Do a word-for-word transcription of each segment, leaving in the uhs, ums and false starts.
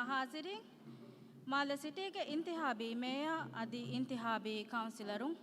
ހާޒިރީން، މާލެ ސިޓީގެ އިންތިހާބީ މޭޔަރ އަދި އިންތިހާބީ ކައުންސިލަރުން.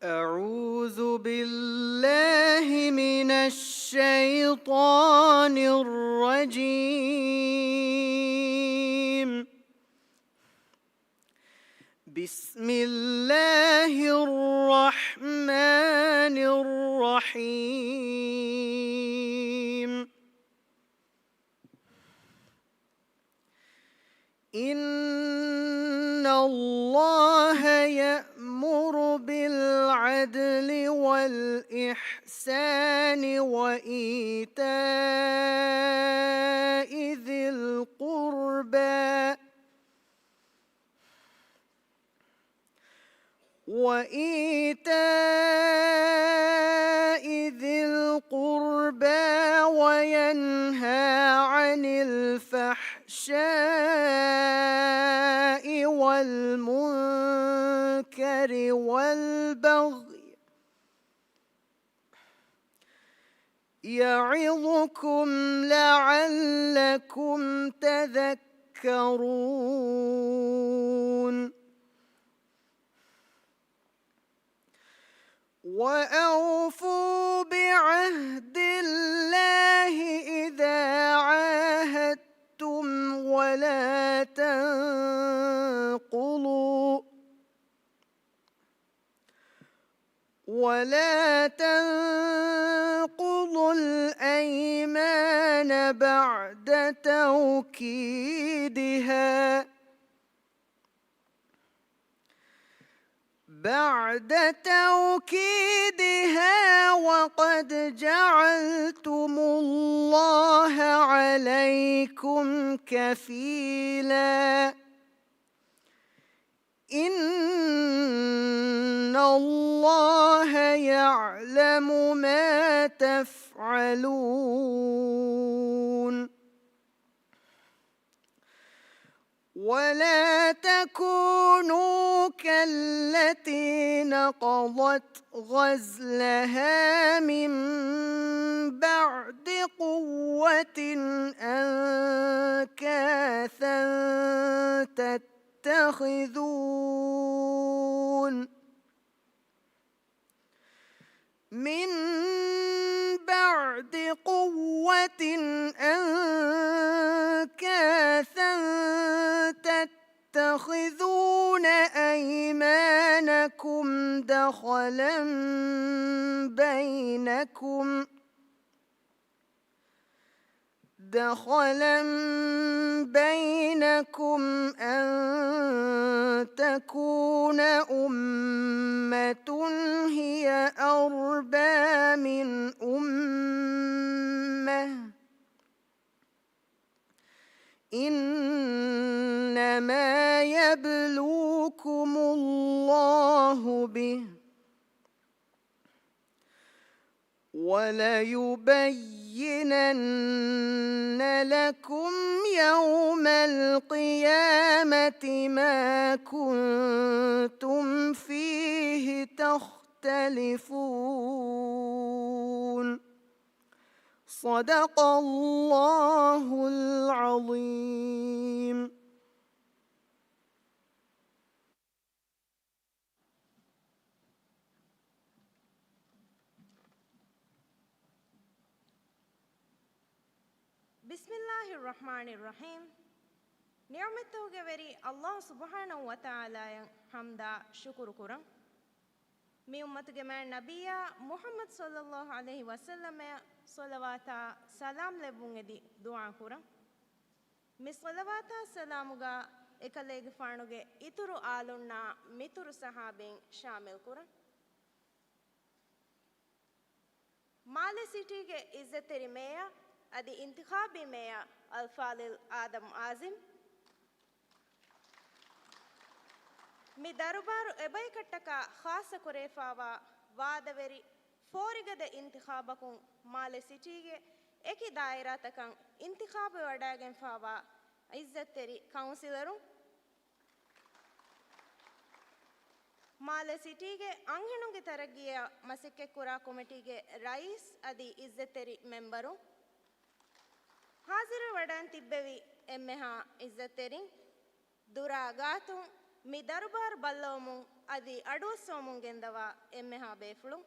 أعوذ بالله من الشيطان الرجيم. بسم الله الرحمن الرحيم. إن الله يأمر بالعدل والإحسان وإيتاء ذي القربى وإيتاء ذي القربى وينهى عن الفحشاء والمنكر والبغي يعظكم لعلكم تذكرون. وأوفوا بعهد الله إذا عاهدتم ولا تنقضوا ولا تنقضوا الأيمان بعد توكيدها بعد توكيدها وقد جعلتم الله عليكم كفيلا. إن الله يعلم ما تفعلون. ولا تكونوا كالتي نقضت غزلها من بعد قوة أنكاثا تتخذون من بعد قوة أنكاثا تتخذون أيمانكم دخلا بينكم دخلا بينكم أن تكون أمة هي أربى من أمة إنما يبلوكم الله به وليبينن لكم يوم القيامة ما كنتم فيه تختلفون. صدق الله العظيم. بسم الله الرحمن الرحيم. ނިޢުމަތްތަކުގެ ވެރި ﷲ ސުބްޙާނަހޫ ވަތަޢާލާއަށް ޙަމްދާ ޝުކުރު ކުރަން. މި އުއްމަތުގެ މާތް ނަބިއްޔާ މުޙައްމަދު ޞައްލައްލާހު ޢަލައިހި ވަސައްލަމައަށް ޞަލަވާތާ ސަލާމް ލެއްވުން އެދި ދުޢާ ކުރަން. މި ޞަލަވާތާ ސަލާމުގަ އެކަލޭގެފާނުގެ އިތުރު އާލުންނާ މިތުރު ޞަޙާބީން ޝާމިލް ކުރަން. މާލެ ސިޓީގެ އިއްޒަތްތެރި މޭޔަރ އަދި އިންތިޚާބީ މޭޔަރ އަލްފާޟިލް އާދަމް އާޒިމް، މި ދަރުބާރު އެބަޔަކަށްޓަކާ ޚާއްޞަ ކުރެވިފާވާ ވާދަވެރި ފޯރިގަދަ އިންތިޚާބަކުން މާލެ ސިޓީގެ އެކި ދާއިރާތަކަށް އިންތިޚާބުވެވަޑައިގެންފާވާ އިއްޒަތްތެރި ކައުންސިލަރުން، މާލެ ސިޓީގެ އަންހެނުންގެ ތަރައްގީއަށް މަސައްކަތްކުރާ ކޮމިޓީގެ ރައީސް އަދި އިއްޒަތްތެރި މެމްބަރުން، ޙާޟިރުވެވަޑައިން ތިއްބެވި އެންމެހާ އިއްޒަތްތެރިން، ދުރާ ގާތުން މި ދަރުބާރު ބައްލަވަމުން އަދި އަޑުއައްސަވަމުން ގެންދަވާ އެންމެހާ ބޭފުޅުން،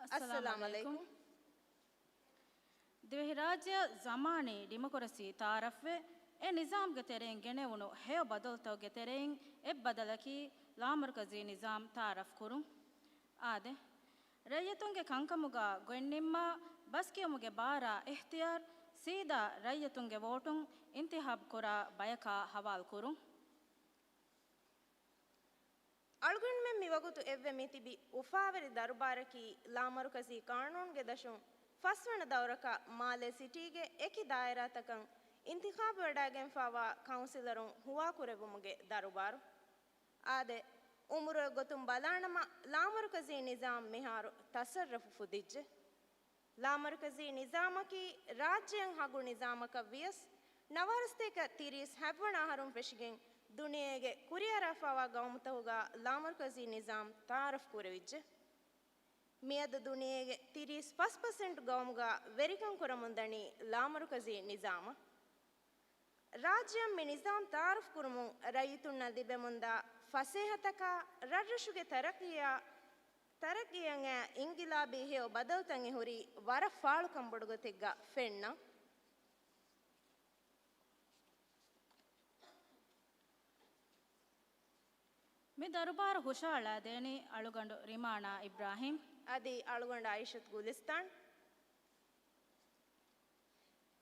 އައްސަލާމު އައްސަލާމު ޢަލައިކުމް. ޢަލައިކުމް. ދިވެހިރާއްޖެއަށް ޒަމާނީ ޑިމޮކްރަސީ ތައާރަފްވެ، އެ ނިޒާމްގެ ތެރެއިން ގެނެވުނު ހެޔޮ ބަދަލުތަކުގެ ތެރެއިން އެއް ބަދަލަކީ ލާމަރުކަޒީ ނިޒާމް ތައާރަފް ކުރުން. އާދެ، ރައްޔިތުންގެ ކަންކަމުގަ ގޮތްނިންމާ ބަސްކިޔުމުގެ ބާރާ އިޚްތިޔާރު ސީދާ ރައްޔިތުންގެ ވޯޓުން އިންތިޚާބު ކުރާ ބަޔަކާ ހަވާލު ކުރުން. އަޅުގަނޑުމެން މިވަގުތު އެއްވެ މިތިބި އުފާވެރި ދަރުބާރަކީ ލާމަރުކަޒީ ޤާނޫނުގެ ދަށުން ފަސްވަނަ ދައުރަކަށް މާލެ ސިޓީގެ އެކި ދާއިރާތަކަށް އިންތިޚާބުވެވަޑައިގެންފާވާ ކައުންސިލަރުން ހުވާކުރެއްވުމުގެ ދަރުބާރު. އާދެ، އުމުރުގެ ގޮތުން ބަލާނަމަ، ލާމަރުކަޒީ ނިޒާމް މިހާރު ތަސައްރަފު ފުދިއްޖެ. ލާމަރުކަޒީ ނިޒާމަކީ ރާއްޖެއަށް ހަގު ނިޒާމަކަށް ވިޔަސް، ނަވާރަސަތޭކަ ތިރީސް ހަތްވަނަ އަހަރުން ފެށިގެން ދުނިޔޭގެ ކުރިއަރާފާވާ ގައުމުތަކުގަ ލާމަރުކަޒީ ނިޒާމް ތައާރަފް ކުރެވިއްޖެ. މިއަދު ދުނިޔޭގެ ތިރީސް ފަސް ޕަސެންޓް ގައުމުގަ ވެރިކަން ކުރަމުންދަނީ ލާމަރުކަޒީ ނިޒާމަށް. ރާއްޖެއަށް މި ނިޒާމް ތައާރަފް ކުރުމުން ރައްޔިތުންނަށް ލިބެމުންދާ ފަސޭހަތަކާ، ރަށްރަށުގެ ތަރައްޤީއާ، ތަރައްޤީއަށް އިންގިލާބީ ހެޔޮ ބަދަލުތައް އެހުރީ ވަރަށް ފާޅުކަން ބޮޑުގޮތެއްގަ ފެންނަ. މި ދަރުބާރު ހުށައަޅާދޭނީ އަޅުގަނޑު ރިމާނާ އިބްރާހީމް. އަދި އަޅުގަނޑު އައިޝަތު ގުލިސްތާން.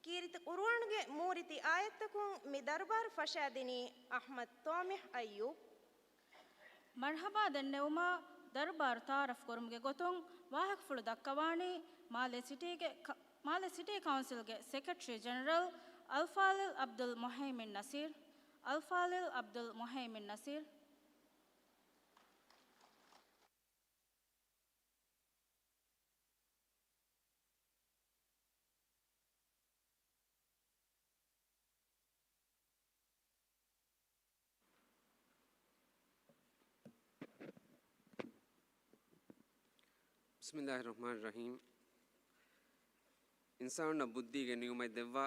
ކީރިތި ޤުރުއާނުގެ މޫރިތި އާޔަތްތަކުން މި ދަރުބާރު ފަށާދިނީ އަޙްމަދު ތޯމިހް އައްޔޫބް. މަރްޙަބާ ދެންނެވުމާ، ދަރުބާރު ތައާރަފް ކުރުމުގެ ގޮތުން ވާހަކަފުޅު ދައްކަވާނީ މާލެ ސިޓީގެ ކަ-، މާލެ ސިޓީ ކައުންސިލްގެ ސެކްރެޓަރީ ޖެނެރަލް އަލްފާޟިލް ޢަބްދުލް މުހައިމިން ނަޞީރް. އަލްފާޟިލް ޢަބްދުލް މުހައިމިން ނަޞީރް. بسم الله الرحمن الرحيم. އިންސާނުންނަށް ބުއްދީގެ ނިޢުމަތް ދެއްވާ،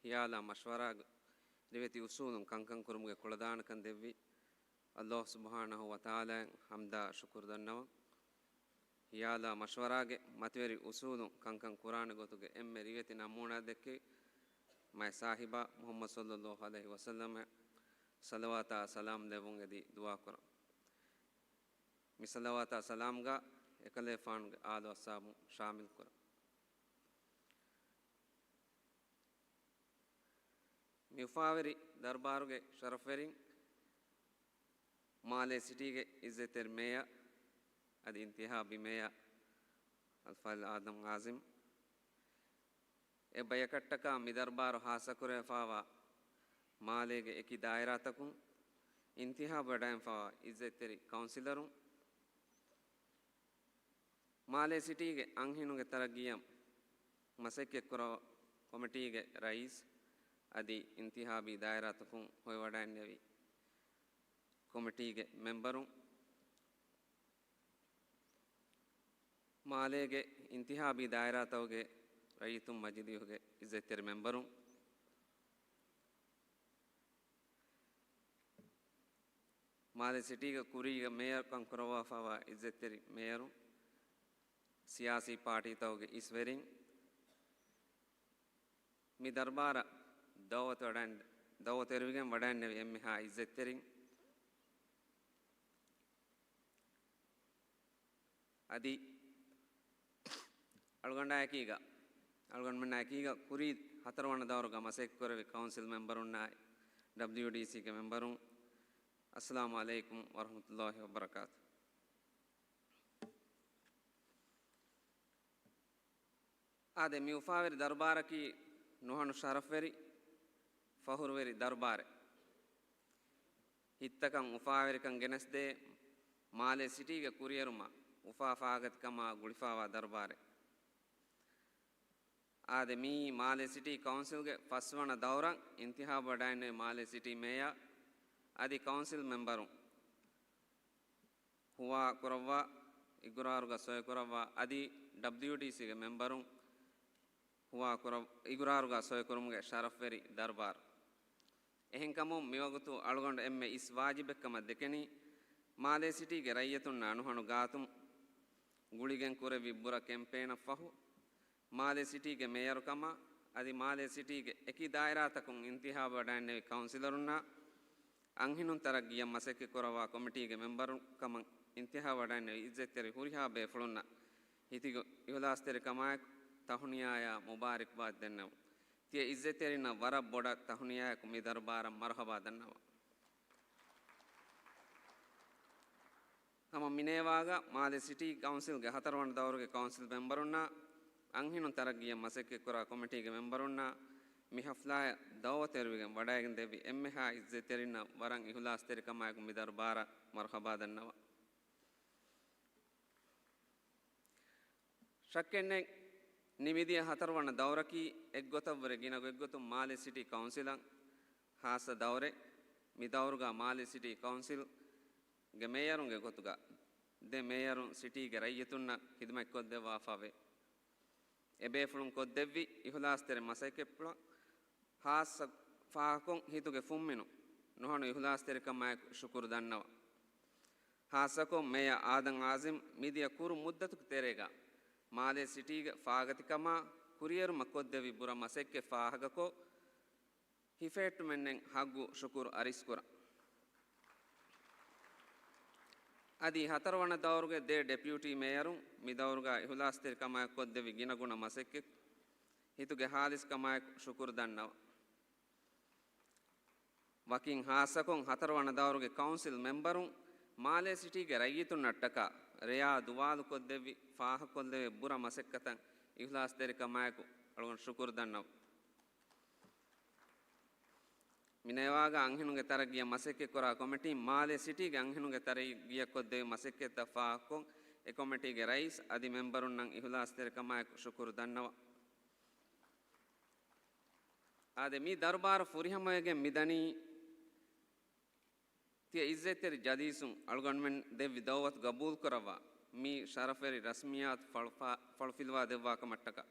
ހިޔާލާ މަޝްވަރާގެ ރިވެތި އުސޫލުން ކަންކަން ކުރުމުގެ ކުޅަދާނަކަން ދެއްވި ﷲ ސުބްޙާނަހޫ ވަތަޢާލާއަށް ޙަމްދާ ޝުކުރު ދަންނަވަން. ހިޔާލާ މަޝްވަރާގެ މަތިވެރި އުސޫލުން ކަންކަން ކުރާނެ ގޮތުގެ އެންމެ ރިވެތި ނަމޫނާ ދެއްކެވި މާތް ސާހިބާ މުޙައްމަދު ޞައްލައްލާހު ޢަލައިހި ވަސައްލަމަށް ޞަލަވާތާ ސަލާމް ލެއްވުން އެދި ދުޢާ ކުރަން. މި ޞަލަވާތާ ސަލާމްގަ އެކަލޭފާނުގެ އާލު އަޞްޙާބު ޝާމިލް ކުރަން. މި އުފާވެރި ދަރުބާރުގެ ޝަރަފްވެރިން، މާލޭ ސިޓީގެ އިއްޒަތްތެރި މޭޔަރ އަދި އިންތިހާބީ މޭޔަރ އަލްފާޟިލް އާދަމް އާޒިމް، އެ ބަޔަކަށްޓަކާ މި ދަރުބާރު ހާއްސަކުރެވިފާވާ މާލޭގެ އެކި ދާއިރާތަކުން އިންތިހާބު ވެޑައިންފާވާ އިއްޒަތްތެރި ކައުންސިލަރުން، މާލޭ ސިޓީގެ އަންހެނުންގެ ތަރައްގީއަށް މަސައްކަތްކުރާ ކޮމިޓީގެ ރައީސް އަދި އިންތިހާބީ ދާއިރާތަކުން ހޮވިވަޑައިންނެވި ކޮމިޓީގެ މެމްބަރުން، މާލޭގެ އިންތިހާބީ ދާއިރާތަކުގެ ރައްޔިތުން މަޖިލީހުގެ އިއްޒަތްތެރި މެމްބަރުން، މާލޭ ސިޓީގެ ކުރީގެ މޭޔަރުކަން ކުރައްވާފައިވާ އިއްޒަތްތެރި މޭޔަރުން، ސިޔާސީ ޕާޓީތަކުގެ އިސްވެރިން، މި ދަރުބާރަށް ދައުވަތު ވަޑައިން-، ދައުވަތު އެރުވިގެން ވަޑައިންނެވި އެންމެހާ އިއްޒަތްތެރިން، އަދި އަޅުގަނޑާއެކީގަ، އަޅުގަނޑުމެންނާއެކީގަ ކުރީ ހަތަރުވަނަ ދައުރުގަ މަސައްކަތްކުރެއްވި ކައުންސިލް މެމްބަރުންނާއި، ޑަބްލިޔުޑީސީގެ މެމްބަރުން، އައްސަލާމު ޢަލައިކުމް ވަރަޙްމަތުﷲ ވަބަރަކާތު. އާދެ، މި އުފާވެރި ދަރުބާރަކީ ނުހަނު ޝަރަފްވެރި، ފަހުރުވެރި ދަރުބާރެއް. ހިތްތަކަށް އުފާވެރިކަން ގެނެސްދޭ، މާލޭ ސިޓީގެ ކުރިއެރުމަށް އުފާ ފާގަތިކަމާ ގުޅިފާވާ ދަރުބާރެއް. އާދެ، މިއީ މާލޭ ސިޓީ ކައުންސިލްގެ ފަސްވަނަ ދައުރަށް އިންތިހާބު ވަޑައިންނެވި މާލޭ ސިޓީ މޭޔަރ އަދި ކައުންސިލް މެމްބަރުން ހުވާ ކުރައްވާ، އިގުރާރުގަ ސޮއިކުރައްވާ އަދި ޑަބްލިޔުޑީސީގެ މެމްބަރުން ހުވާ ކުރަ-، އިގުރާރުގަ ސޮއިކުރުމުގެ ޝަރަފްވެރި ދަރުބާރު. އެހެންކަމުން މިވަގުތު އަޅުގަނޑު އެންމެ އިސް ވާޖިބެއްކަމަށް ދެކެނީ، މާލޭ ސިޓީގެ ރައްޔިތުންނާ ނުހަނު ގާތުން ގުޅިގެން ކުރެއްވި ބުރަ ކެމްޕޭނަށް ފަހު، މާލޭ ސިޓީގެ މޭޔަރުކަމާ އަދި މާލޭ ސިޓީގެ އެކި ދާއިރާތަކުން އިންތިހާބު ވަޑައިންނެވި ކައުންސިލަރުންނާ އަންހެނުން ތަރައްގީއަށް މަސައްކަތްކުރައްވާ ކޮމިޓީގެ މެމްބަރު ކަމަށް އިންތިހާބު ވަޑައިންނެވި އިއްޒަތްތެރި ހުރިހާ ބޭފުޅުންނަށް ހިތުގެ އިހުލާސްތެރިކަމާއެކު ތަހުނިޔާޔާ މުބާރިކްބާދް ދެންނެވުން. ތިޔަ އިއްޒަތްތެރިންނަށް ވަރަށް ބޮޑަށް ތަހުނިޔާއެކު މި ދަރުބާރަށް މަރުޙަބާ ދަންނަވަން. ހަމަ މިނޭވާގަ މާލެ ސިޓީ ކައުންސިލްގެ ހަތަރުވަނަ ދައުރުގެ ކައުންސިލް މެމްބަރުންނާ، އަންހެނުން ތަރައްގީއަށް މަސައްކަތްކުރާ ކޮމިޓީގެ މެމްބަރުންނާ، މި ޙަފްލާއަށް ދައުވަތު އެރުވިގެން ވަޑައިގެން ދެއްވި އެންމެހާ އިއްޒަތްތެރިންނަށް ވަރަށް އިހުލާސްތެރިކަމާއެކު މި ދަރުބާރަށް މަރުޙަބާ ދަންނަވަން. ޝައްކެއްނެތް، ނިމިދިޔަ ހަތަރުވަނަ ދައުރަކީ އެއްގޮތަށްވުރެ ގިނަ ގޮތްގޮތުން މާލެ ސިޓީ ކައުންސިލަށް ހާއްސަ ދައުރެއް. މި ދައުރުގަ މާލެ ސިޓީ ކައުންސިލްގެ މޭޔަރުންގެ ގޮތުގަ ދެ މޭޔަރުން ސިޓީގެ ރައްޔިތުންނަށް ޚިދުމަތްކޮށްދެއްވާފައިވޭ. އެބޭފުޅުން ކޮށްދެއްވި އިހުލާސްތެރި މަސައްކަތްޕުޅަށް ހާއްސަ ފާހަގަކޮށް ހިތުގެ ފުންމިނުން ނުހަނު އިހުލާސްތެރިކަމާއެކު ޝުކުރު ދަންނަވަން. ހާއްސަކޮށް މޭޔަރ އާދަމް އާޒިމް މިދިޔަ ކުރު މުއްދަތުގެ ތެރޭގަ މާލެ ސިޓީގެ ފާގަތިކަމާ ކުރިއެރުމަށް ކޮށްދެއްވި ބުރަ މަސައްކަތް ފާހަގަކޮށް، ހިފެހެއްޓުމެއްނެތް ޙައްގު ޝުކުރު އަރިސްކުރަން. އަދި ހަތަރުވަނަ ދައުރުގެ ދެ ޑެޕިއުޓީ މޭޔަރުން މި ދައުރުގަ އިހުލާސްތެރިކަމާއެކު ކޮށްދެއްވި ގިނަގުނަ މަސައްކަތް، ހިތުގެ ހާލިސްކަމާއެކު ޝުކުރު ދަންނަވަން. ވަކިން ހާއްސަކޮށް ހަތަރުވަނަ ދައުރުގެ ކައުންސިލް މެމްބަރުން މާލެ ސިޓީގެ ރައްޔިތުންނަށްޓަކާ ރެޔާ ދުވާލު ކޮށްދެއްވި ފާހަގަކޮށްލެވޭ ބުރަ މަސައްކަތަށް އިހުލާސްތެރިކަމާއެކު އަޅުގަނޑު ޝުކުރު ދަންނަވަން. މިނޭވާގަ އަންހެނުންގެ ތަރައްގީއަށް މަސައްކަތްކުރާ ކޮމިޓީން މާލެ ސިޓީގެ އަންހެނުންގެ ތަރައްގީއަށް ކޮށްދެވި މަސައްކަތްތައް ފާހަގަކޮށް، އެ ކޮމިޓީގެ ރައީސް އަދި މެމްބަރުންނަށް އިހުލާސްތެރިކަމާއެކު ޝުކުރު ދަންނަވަން. އާދެ، މި ދަރުބާރު ފުރިހަމަވެގެން މިދަނީ، ތިޔަ އިއްޒަތްތެރި ޖަލީސުން އަޅުގަނޑުމެން ދެއްވި ދައުވަތު ގަބޫލުކުރައްވާ، މި ޝަރަފްވެރި ރަސްމިއްޔާތު ފަޅުފާ-، ފަޅުފިލުވާ ދެއްވާ ކަމަށްޓަކާ.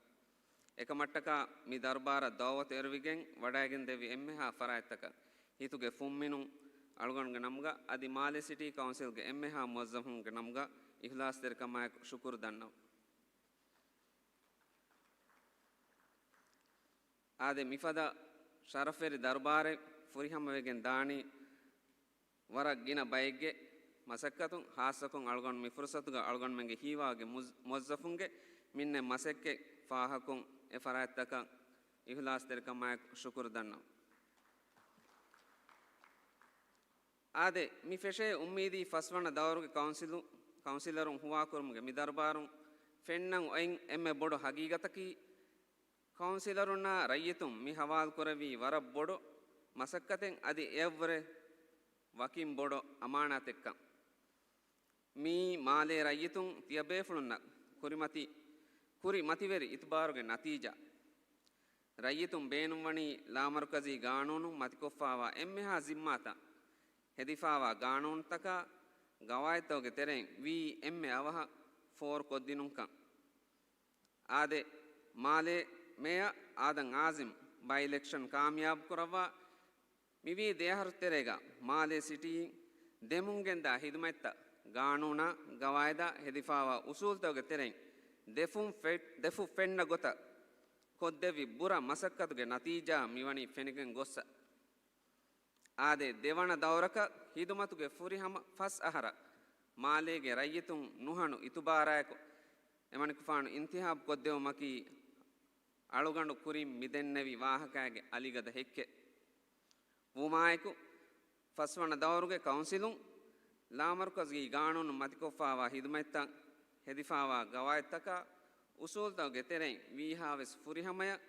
އެކަމަށްޓަކާ މި ދަރުބާރަށް ދައުވަތު އެރުވިގެން ވަޑައިގެން ދެއްވި އެންމެހާ ފަރާތްތަކަށް ހިތުގެ ފުންމިނުން އަޅުގަނޑުގެ ނަމުގަ އަދި މާލޭ ސިޓީ ކައުންސިލްގެ އެންމެހާ މުވައްޒަފުންގެ ނަމުގަ އިޚްލާޞްތެރިކަމާއެކު ޝުކުރު ދަންނަވަން. އާދެ، މިފަދަ ޝަރަފްވެރި ދަރުބާރެއް ފުރިހަމަވެގެން ދާނީ ވަރަށް ގިނަ ބައެއްގެ މަސައްކަތުން، ހާއްސަކޮށް އަޅުގަނޑު މި ފުރުސަތުގަ އަޅުގަނޑުމެންގެ ހީވާގެ މުޒް-، މުވައްޒަފުންގެ މިންނެ މަސައްކަތް ފާހަކުން އެ ފަރާތްތަކަށް އިޚްލާޞްތެރިކަމާއެކު ޝުކުރު ދަންނަވަން. އާދެ، މި ފެށޭ އުއްމީދީ ފަސްވަނަ ދައުރުގެ ކައުންސިލު-، ކައުންސިލަރުން ހުވާކުރުމުގެ މި ދަރުބާރުން ފެންނަން އޮތް އެންމެ ބޮޑު ހަގީގަތަކީ، ކައުންސިލަރުންނާ ރައްޔިތުން މި ހަވާލުކުރެއްވީ ވަރަށް ބޮޑު މަސައްކަތެއް އަދި އެއަށްވުރެ ވަކިން ބޮޑު އަމާނާތެއްކަން. މީ މާލޭ ރައްޔިތުން ތިޔަބޭފުޅުންނަށް ކުރިމަތި-، ކުރި މަތިވެރި އިތުބާރުގެ ނަތީޖާ. ރައްޔިތުން ބޭނުންވަނީ ލާމަރުކަޒީ ގާނޫނުން މަތިކޮށްފާވާ އެންމެހާ ޒިންމާތައް ހެދިފާވާ ގާނޫނުތަކާ ގަވާއިދުތަކުގެ ތެރެއިން ވީ އެންމެ އަވަހަށް ފޯރުކޮށްދިނުންކަން. އާދެ، މާލޭ މޭޔަރ އާދަމް އާޒިމް ބައި އިލެކްޝަން ކާމިޔާބު ކުރައްވާ މިވީ ދެއަހަރު ތެރޭގަ މާލޭ ސިޓީއިން ދެމުންގެންދާ ހިދުމަތްތައް ގާނޫނާ ގަވާއިދާ ހެދިފާވާ އުސޫލުތަކުގެ ތެރެއިން ދެފުށް ފެ-، ދެފުށް ފެންނަ ގޮތަށް ކޮށްދެއްވި ބުރަ މަސައްކަތުގެ ނަތީޖާ މިވަނީ ފެނިގެން ގޮއްސަ. އާދެ، ދެވަނަ ދައުރަކަށް ހިދުމަތުގެ ފުރިހަމަ ފަސް އަހަރަށް މާލޭގެ ރައްޔިތުން ނުހަނު އިތުބާރާއެކު އެމަނިކުފާނު އިންތިހާބު ކޮށްދެވުމަކީ އަޅުގަނޑު ކުރިން މިދެންނެވި ވާހަކައިގެ އަލިގަދަ ހެއްކެއް. ވުމާއެކު، ފަސްވަނަ ދައުރުގެ ކައުންސިލުން ލާމަރުކަޒީ ގާނޫނުން މަތިކޮށްފާވާ ހިދުމަތްތައް ހެދިފާވާ ގަވާއިދުތަކާ އުސޫލުތަކުގެ ތެރެއިން ވީހާވެސް ފުރިހަމަޔަށް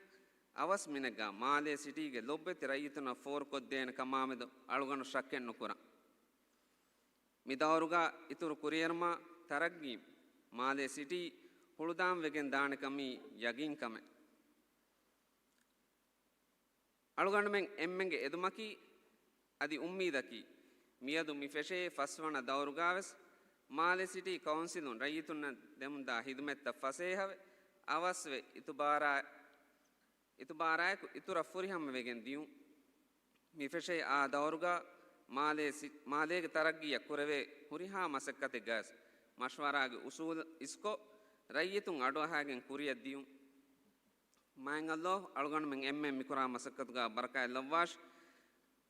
އަވަސް މިނެއްގަ މާލޭ ސިޓީގެ ލޮބުވެތި ރައްޔިތުންނަށް ފޯރުކޮށްދޭނެ ކަމާމެދު އަޅުގަނޑު ޝައްކެއް ނުކުރަން. މި ދައުރުގަ އިތުރު ކުރިއެރުމާ ތަރައްގީ މާލޭ ސިޓީ ހުޅުދާންވެގެން ދާނެ ކަމީ ޔަގީން ކަމެއް. އަޅުގަނޑުމެން އެންމެންގެ އެދުމަކީ އަދި އުއްމީދަކީ، މިއަދު މި ފެށޭ ފަސްވަނަ ދައުރުގަވެސް މާލެ ސިޓީ ކައުންސިލުން ރައްޔިތުންނަށް ދެމުންދާ ހިދުމަތްތައް ފަސޭހަވެ، އަވަސްވެ، އިތުބާރާ-، އިތުބާރާއެކު އިތުރަށް ފުރިހަމަވެގެން ދިޔުން. މި ފެށޭ އާ ދައުރުގަ މާލޭ ސި-، މާލޭގެ ތަރައްގީއަށް ކުރެވޭ ހުރިހާ މަސައްކަތެއްގަވެސް މަޝްވަރާގެ އުސޫލު އިސްކޮށް، ރައްޔިތުން އަޑުއަހާގެން ކުރިއަށް ދިޔުން. މާތް ﷲ އަޅުގަނޑުމެން އެންމެން މިކުރާ މަސައްކަތުގަ ބަރަކާތް ލައްވާށި،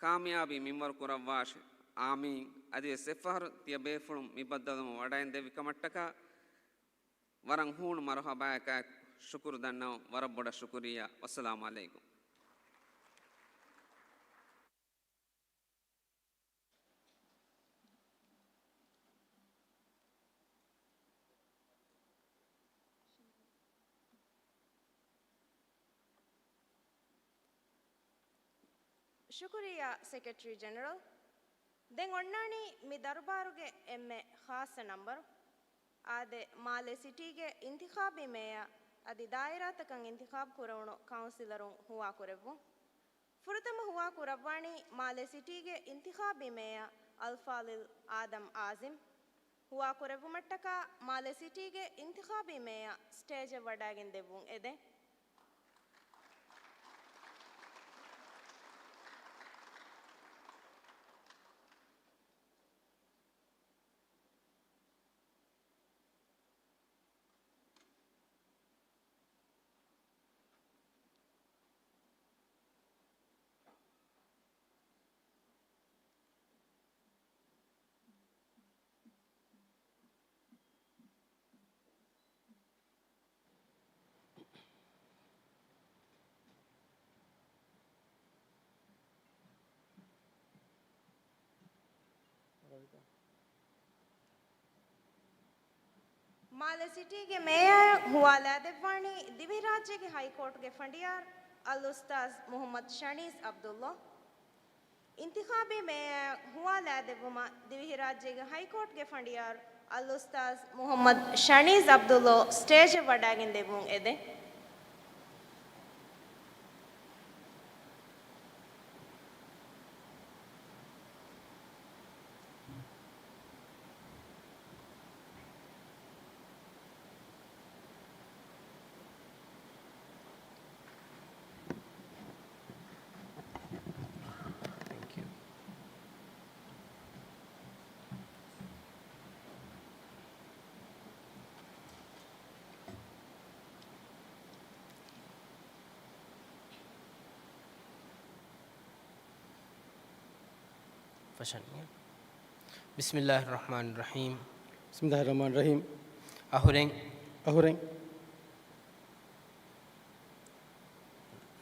ކާމިޔާބީ މިންވަރު ކުރައްވާށި. އާމީން. އަދިވެސް އެއްފަހަރު ތިޔަބޭފުޅުން މި ބައްދަލުވުމަށް ވަޑައިން ދެއްވި ކަމަށްޓަކާ ވަރަށް ހޫނު މަރުޙަބާއަކާއެކު ޝުކުރު ދަންނަވަން. ވަރަށް ބޮޑަށް ޝުކުރިއްޔާ. ވައްސަލާމު ޢަލައިކުމް. ޝުކުރިއްޔާ ސެކްރެޓަރީ ޖެނެރަލް. ދެން އޮންނާނީ މި ދަރުބާރުގެ އެންމެ ޚާއްޞަ ނަންބަރު. އާދެ، މާލެ ސިޓީގެ އިންތިޚާބީ މޭޔަރ އަދި ދާއިރާތަކަށް އިންތިޚާބު ކުރެވުނު ކައުންސިލަރުން ހުވާކުރެއްވުން. ފުރަތަމަ ހުވާކުރައްވާނީ މާލެ ސިޓީގެ އިންތިޚާބީ މޭޔަރ އަލްފާޟިލް އާދަމް އާޒިމް. ހުވާކުރެއްވުމަށްޓަކާ މާލެ ސިޓީގެ އިންތިޚާބީ މޭޔަރ ސްޓޭޖަށް ވަޑައިގެން ދެއްވުން އެދެން. މާލެ ސިޓީގެ މޭޔަރ ހުވާލާދެއްވާނީ ދިވެހިރާއްޖޭގެ ހައިކޯޓުގެ ފަނޑިޔާރު އަލްއުސްތާޛް މުޙައްމަދު ޝަނީޒް ޢަބްދުﷲ. އިންތިޚާބީ މޭޔަރ ހުވާލާދެއްވުމަށް ދިވެހިރާއްޖޭގެ ހައިކޯޓުގެ ފަނޑިޔާރު އަލްއުސްތާޛް މުޙައްމަދު ޝަނީޒް ޢަބްދުﷲ ސްޓޭޖަށް ވަޑައިގެން ދެއްވުން އެދެން. ބިސްމިއްލާހި ރަޙްމާނި ރަޙީމް. ބިސްމިއްލާހި ރަޙްމާނި ރަޙީމް. އަހުރެން. އަހުރެން.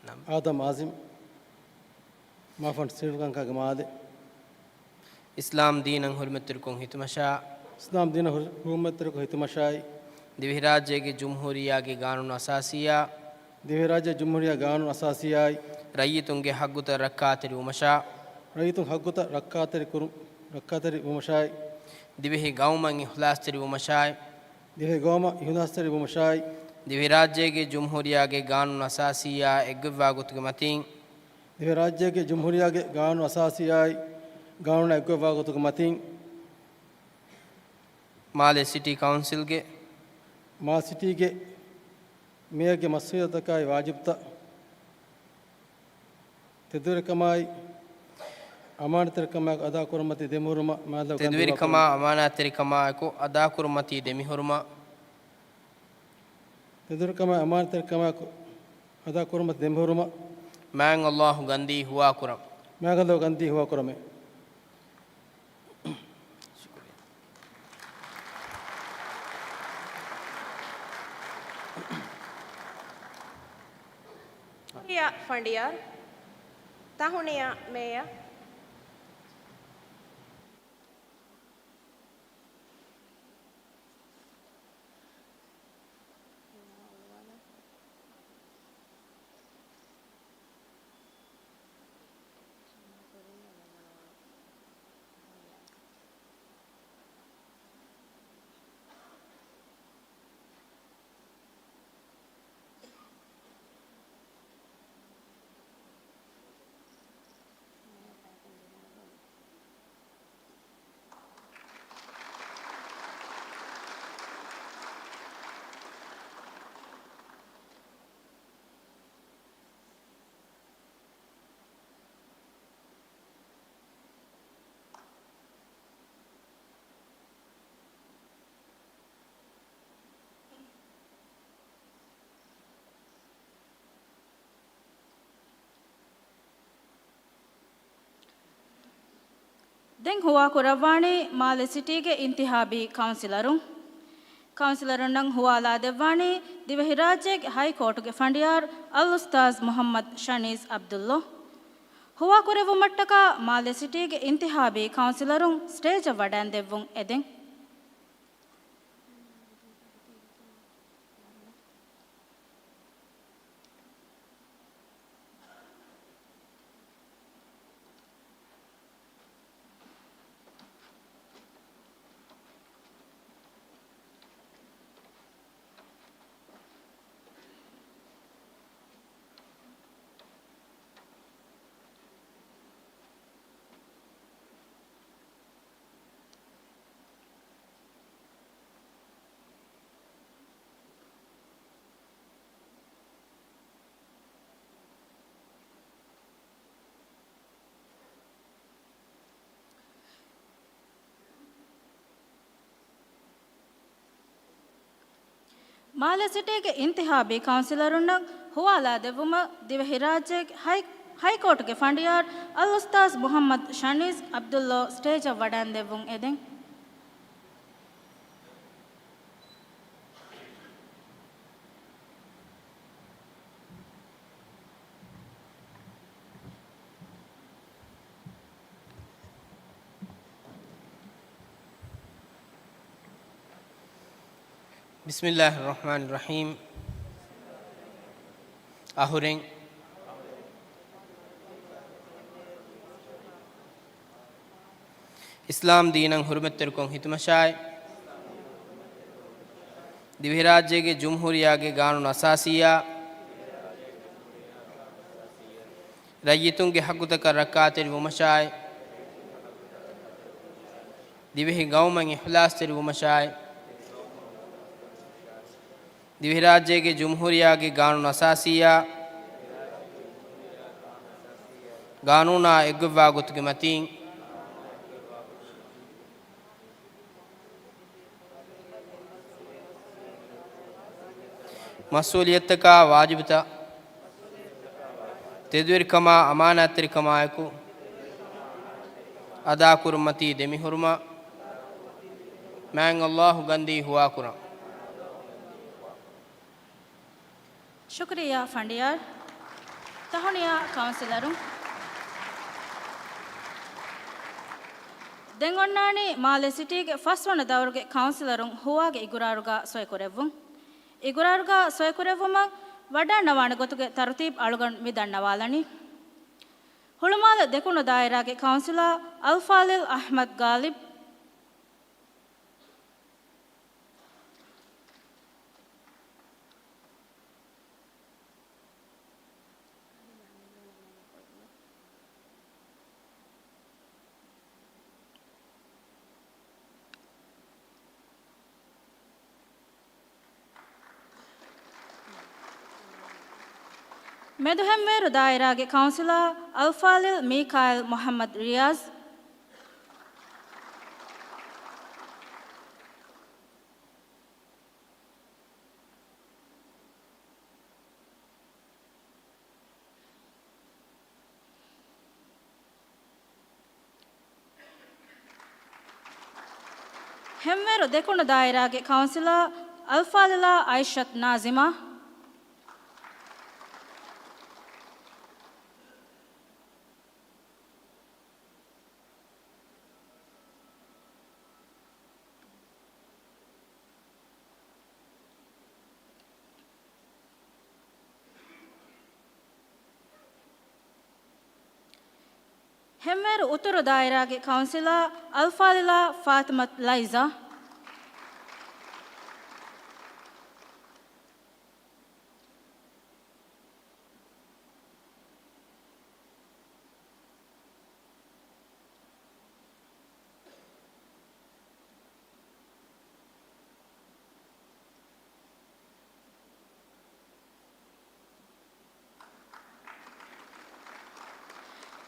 ނަމް. އާދަމް އާޒިމް. މާފަން ސްރީލަންކާގެ މާލެ. އިސްލާމް ދީނަށް ހުރުމަތްތެރިކޮށް ހިތުމަށާ. އިސްލާމް ދީނަށް ހުރު-، ހުރުމަތްތެރިކޮށް ހިތުމަށާއި. ދިވެހިރާއްޖޭގެ ޖުމްހޫރިއްޔާގެ ގާނޫނު އަސާސީއާ. ދިވެހިރާއްޖޭ ޖުމްހޫރިއްޔާ ގާނޫނު އަސާސީއާއި. ރައްޔިތުންގެ ހައްގުތައް ރައްކާތެރިވުމަށާ. ރައްޔިތުން ހައްގުތައް ރައްކާތެރި ކުރު-، ރައްކާތެރި ވުމަށާއި. ދިވެހި ގައުމަށް އިޚްލާޞްތެރި ވުމަށާއި. ދިވެހި ގައުމަށް އިޚްލާޞްތެރި ވުމަށާއި. ދިވެހިރާއްޖޭގެ ޖުމްހޫރިއްޔާގެ ގާނޫނު އަސާސީއާ އެއްގޮތްވާ ގޮތުގެ މަތިން. ދިވެހިރާއްޖޭގެ ޖުމްހޫރިއްޔާގެ ގާނޫނު އަސާސީއާއި ގާނޫނާ އެއްގޮތްވާ ގޮތުގެ މަތިން. މާލެ ސިޓީ ކައުންސިލްގެ. މާލެ ސިޓީގެ މޭޔަރގެ މަސްއޫލިއްޔަތަކާއި ވާޖިބުތައް. ތެދުވެރިކަމާއި އަމާނާތްތެރިކަމާއެކު އަދާކުރުމަތީ ދެމިހުރުމަށް މާތް އަލްލާހު ގަންދީ ހުވާކުރަން. ތެދުވެރިކަމާ އަމާނާތްތެރިކަމާއެކު އަދާކުރުމަތީ ދެމިހުރުމަށް. ތެދުވެރިކަމާއި އަމާނާތްތެރިކަމާއެކު އަދާކުރުމަތީ ދެމިހުރުމަށް. މާތް އަލްލާހު ގަންދީ ހުވާކުރަން. މާތް އަލްލާހު ގަންދީ ހުވާކުރަމޭ. ފަނޑިޔާރު، ތަހުނިޔާ މޭޔަރ. ދެން ހުވާކުރައްވާނީ މާލެ ސިޓީގެ އިންތިހާބީ ކައުންސިލަރުން. ކައުންސިލަރުންނަށް ހުވާލާދެއްވާނީ ދިވެހިރާއްޖޭގެ ހައިކޯޓުގެ ފަނޑިޔާރު އަލްއުސްތާޛް މުޙައްމަދު ޝަނީޒް ޢަބްދުﷲ. ހުވާކުރެއްވުމަށްޓަކާ މާލެ ސިޓީގެ އިންތިހާބީ ކައުންސިލަރުން ސްޓޭޖަށް ވަޑައިންދެއްވުން އެދެން. މާލެ ސިޓީގެ އިންތިހާބީ ކައުންސިލަރުންނަށް ހުވާލާދެއްވުމަށް ދިވެހިރާއްޖޭގެ ހައި-، ހައިކޯޓުގެ ފަނޑިޔާރު އަލްއުސްތާޛް މުޙައްމަދު ޝަނީޒް ޢަބްދުﷲ ސްޓޭޖަށް ވަޑައިންދެއްވުން އެދެން. ބިސްމިއްލާހި ރަޙްމާނި ރަޙީމް. އަހުރެން. އިސްލާމް ދީނަށް ހުރުމަތްތެރިކޮށް ހިތުމަށާއި، ދިވެހިރާއްޖޭގެ ޖުމްހޫރިއްޔާގެ ގާނޫނު އަސާސީއާ، ރައްޔިތުންގެ ހައްގުތަކަށް ރައްކާތެރި ވުމަށާއި، ދިވެހި ގައުމަށް އިޚްލާޞްތެރި ވުމަށާއި، ދިވެހިރާއްޖޭގެ ޖުމްހޫރިއްޔާގެ ގާނޫނު އަސާސީއާ، ގާނޫނާ އެއްގޮތްވާ ގޮތުގެ މަތީން، މަސްއޫލިއްޔަތަކާ ވާޖިބުތައް، ތެދުވެރިކަމާ އަމާނާތްތެރިކަމާއެކު، އަދާކުރުމަތީ ދެމިހުރުމަށް މާތް ﷲ ގަންދީ ހުވާކުރަން. ޝުކުރިއްޔާ ފަނޑިޔާރު. ތަހުނިޔާ ކައުންސިލަރުން. ދެން އޮންނާނީ މާލެ ސިޓީގެ ފަސްވަނަ ދައުރުގެ ކައުންސިލަރުން ހުވާގެ އިގުރާރުގަ ސޮއިކުރެއްވުން. އިގުރާރުގަ ސޮއިކުރެއްވުމަށް ވަޑައިގަންނަވާނެ ގޮތުގެ ތަރުތީބު އަޅުގަނޑު މި ދަންނަވާލަނީ. ހުޅުމާލެ ދެކުނު ދާއިރާގެ ކައުންސިލާ އަލްފާޟިލް އަޙްމަދު ޣާލިބް. މެދުހެންވޭރު ދާއިރާގެ ކައުންސިލާ އަލްފާޟިލް މީކާއިލް މުޙައްމަދު ރިޔާޒް. ހެންވޭރު ދެކުނު ދާއިރާގެ ކައުންސިލާ އަލްފާޟިލާ އައިޝަތު ނާޒިމާ. ހެންވޭރު އުތުރު ދާއިރާގެ ކައުންސިލާ އަލްފާޟިލާ ފާތިމަތު ލައިޒާ.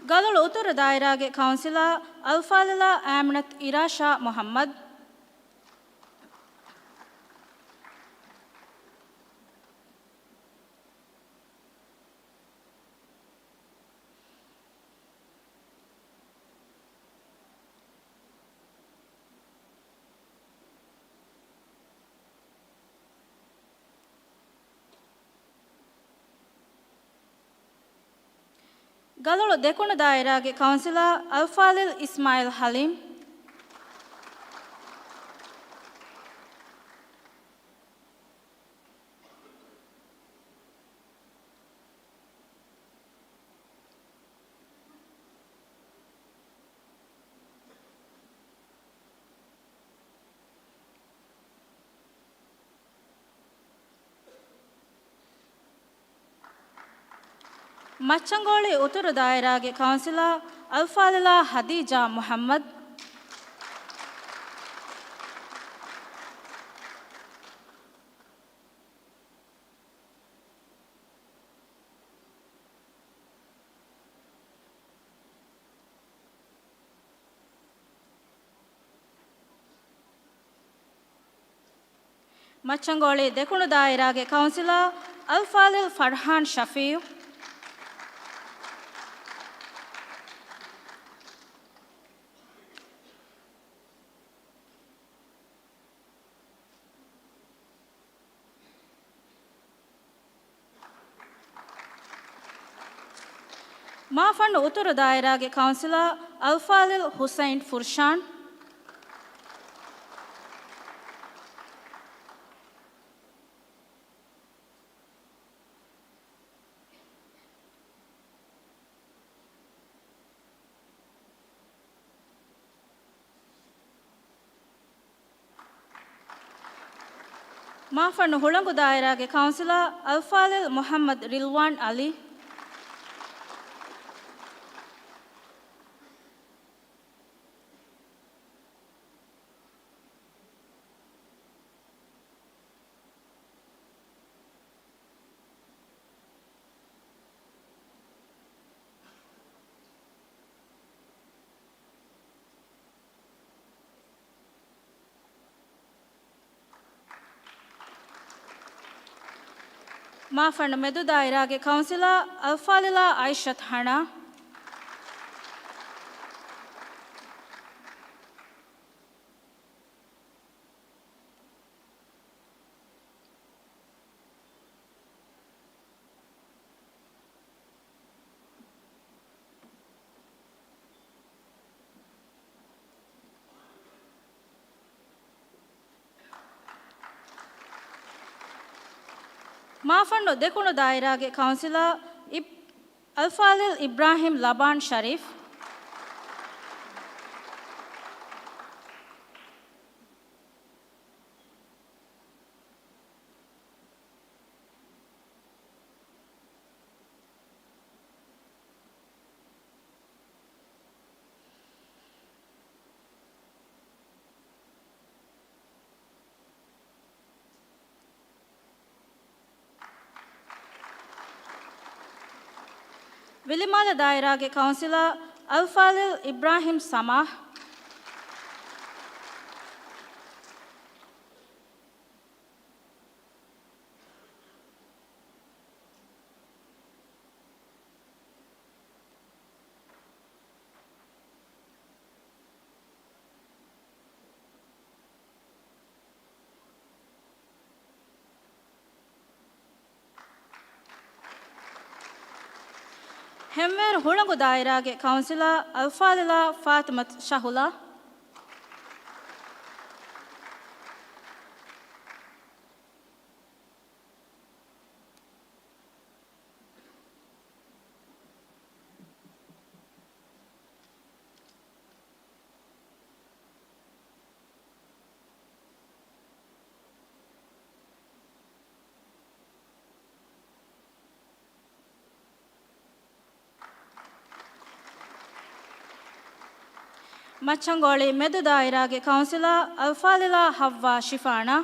ގަލޮޅު އުތުރު ދާއިރާގެ ކައުންސިލާ އަލްފާޟިލާ އާމިނަތު އިރާޝާ މުޙައްމަދު. ގަލޮޅު ދެކުނު ދާއިރާގެ ކައުންސިލާ އަލްފާޟިލް އިސްމާއިލް ޙަލީމް. މައްޗަންގޮޅި އުތުރު ދާއިރާގެ ކައުންސިލާ އަލްފާޟިލާ ހަދީޖާ މުޙައްމަދު. މައްޗަންގޮޅި ދެކުނު ދާއިރާގެ ކައުންސިލާ އަލްފާޟިލް ފަރްޙާން ޝަފީޢު. މާފަންނު އުތުރު ދާއިރާގެ ކައުންސިލާ އަލްފާޟިލް ޙުސައިން ފުރްޝާން. މާފަންނު ހުޅަނގު ދާއިރާގެ ކައުންސިލާ އަލްފާޟިލް މުޙައްމަދު ރިލްވާން ޢަލީ. މާފަންނު މެދު ދާއިރާގެ ކައުންސިލާ އަލްފާޟިލާ އައިޝަތު ހަނާ. މާފަންނު ދެކުނު ދާއިރާގެ ކައުންސިލަރ އިބް-، އަލްފާޟިލް އިބްރާހިމް ލަބާން ޝަރީފް. ވިލިމާލެ ދާއިރާގެ ކައުންސިލަރ އަލްފާޟިލް އިބްރާހިމް ސަމާހް. ހެންވޭރު ހުޅަނގު ދާއިރާގެ ކައުންސިލަރ އަލްފާޟިލާ ފާތިމަތު ޝަހުލާ. މައްޗަންގޮޅި މެދު ދާއިރާގެ ކައުންސިލަރ އަލްފާޟިލާ ހައްވާ ޝިފާނާ.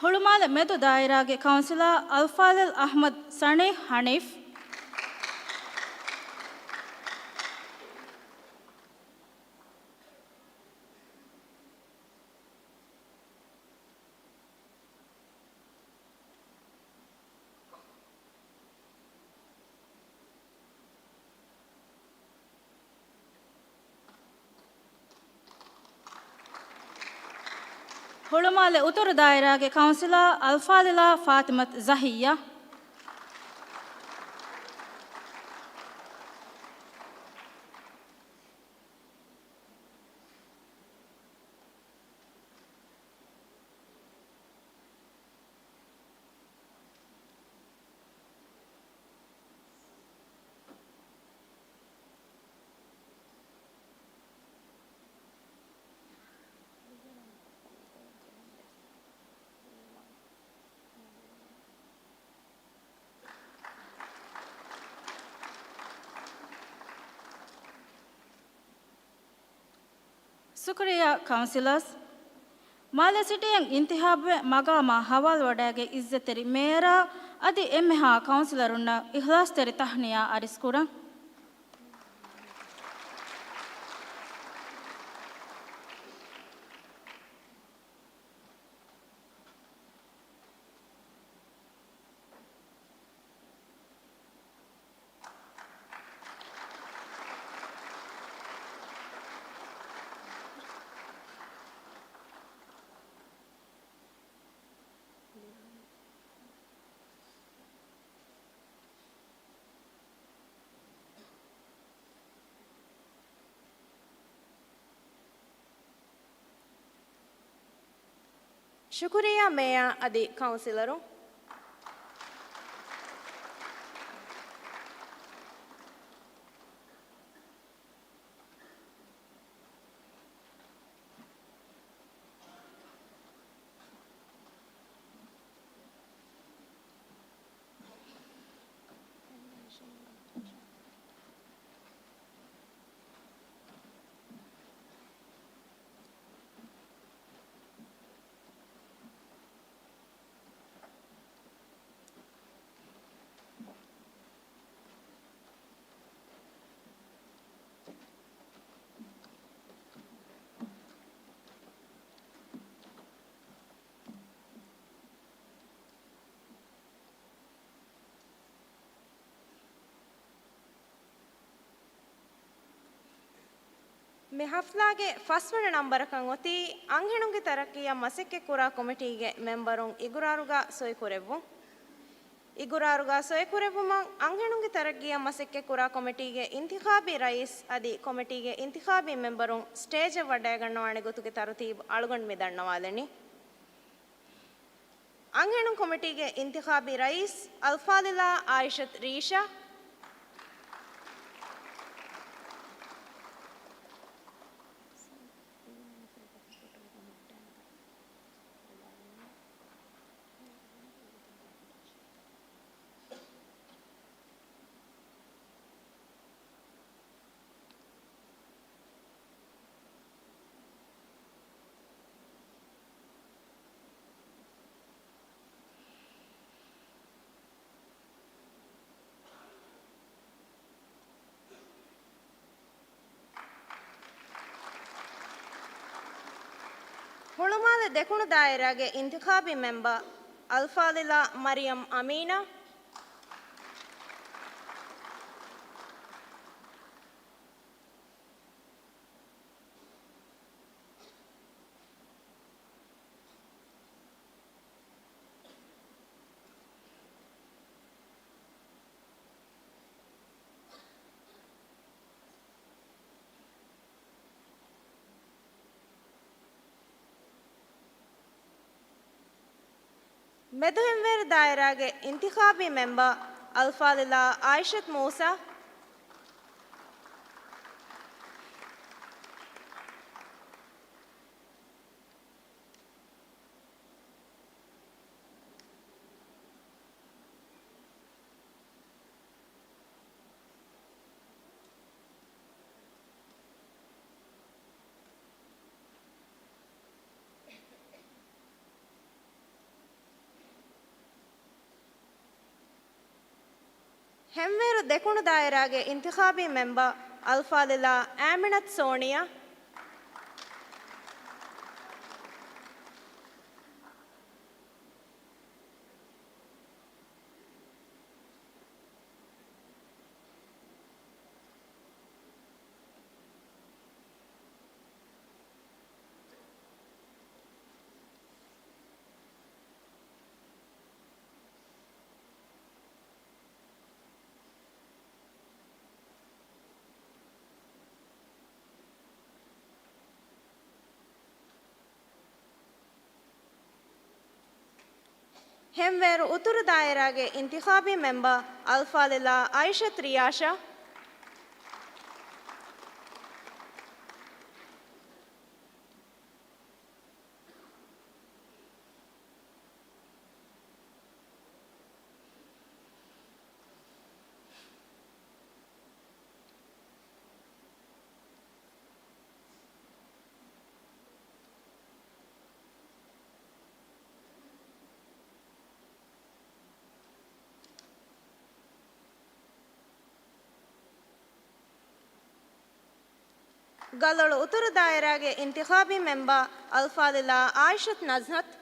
ހުޅުމާލެ މެދު ދާއިރާގެ ކައުންސިލަރ އަލްފާޟިލް އަޙްމަދު ސަނީ ޙަނީފް. ހުޅުމާލެ އުތުރު ދާއިރާގެ ކައުންސިލަރ އަލްފާޟިލާ ފާތިމަތު ޒަހިއްޔާ. ޝުކުރިއްޔާ ކައުންސިލަރސް. މާލެ ސިޓީއިން އިންތިހާބުވެ މަގާމާ ހަވާލުވަޑައިގެން އިއްޒަތްތެރި މޭޔަރާ އަދި އެންމެހާ ކައުންސިލަރުންނަށް އިޚްލާޞްތެރި ތަހްނިޔާ އަރިސްކުރަން. ޝުކުރިއްޔާ މޭޔާ އަދި ކައުންސިލަރުން. މި ހަފްލާގެ ފަސްވަނަ ނަންބަރަކަށް އޮތީ އަންހެނުންގެ ތަރައްޤީއަށް މަސައްކަތްކުރާ ކޮމިޓީގެ މެމްބަރުން އިގުރާރުގަ ސޮއިކުރެއްވުން. އިގުރާރުގަ ސޮއިކުރެއްވުމަށް އަންހެނުންގެ ތަރައްޤީއަށް މަސައްކަތްކުރާ ކޮމިޓީގެ އިންތިޚާބީ ރައީސް އަދި ކޮމިޓީގެ އިންތިޚާބީ މެމްބަރުން ސްޓޭޖަށް ވަޑައިގަންނަވާނެ ގޮތުގެ ތަރުތީބު އަޅުގަނޑު މި ދަންނަވާލަނީ. އަންހެނުން ކޮމިޓީގެ އިންތިޚާބީ ރައީސް އަލްފާޟިލާ އާއިޝަތު ރީޝާ. ހުޅުމާލެ ދެކުނު ދާއިރާގެ އިންތިޚާބީ މެމްބަރ އަލްފާޟިލާ މަރިޔަމް އަމީނާ. މެދުހެންވޭރު ދާއިރާގެ އިންތިޚާބީ މެމްބަރ އަލްފާޟިލާ އާއިޝަތު މޫސާ. ހެންވޭރު ދެކުނު ދާއިރާގެ އިންތިޚާބީ މެމްބަރ އަލްފާޟިލާ އާމިނަތު ސޯނިޔާ. ހެންވޭރު އުތުރު ދާއިރާގެ އިންތިޚާބީ މެމްބަރ އަލްފާޟިލާ އާއިޝަތު ރިޔާޝާ. ގަލޮޅު އުތުރު ދާއިރާގެ އިންތިޚާބީ މެމްބަރ އަލްފާޟިލާ އާއިޝަތު ނަޒްހަތު.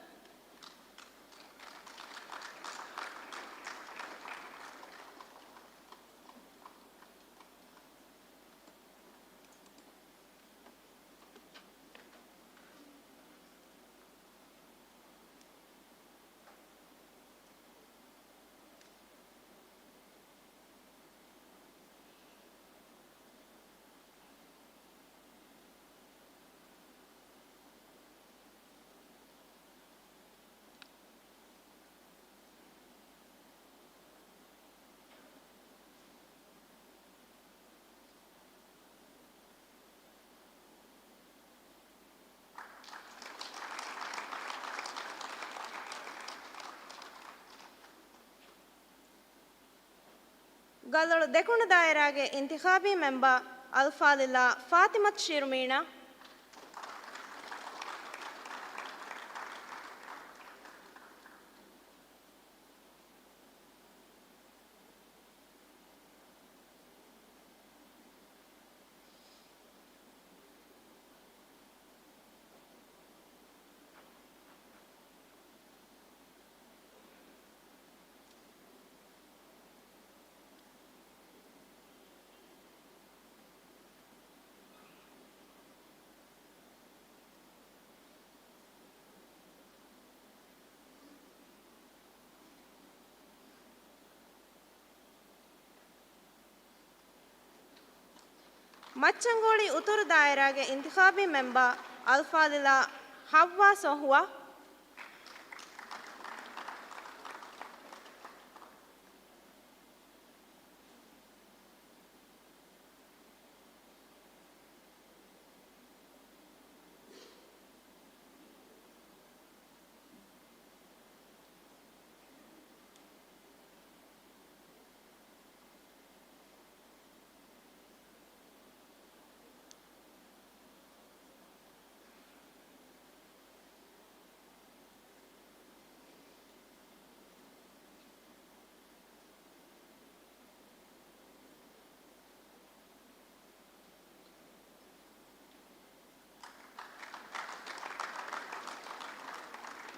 ގަލޮޅު ދެކުނު ދާއިރާގެ އިންތިޚާބީ މެމްބަރ އަލްފާޟިލާ ފާތިމަތު ޝިރުމީނާ. މައްޗަންގޯޅި އުތުރު ދާއިރާގެ އިންތިޚާބީ މެމްބަރ އަލްފާޟިލާ ޙައްވާ ޞަފްވާ.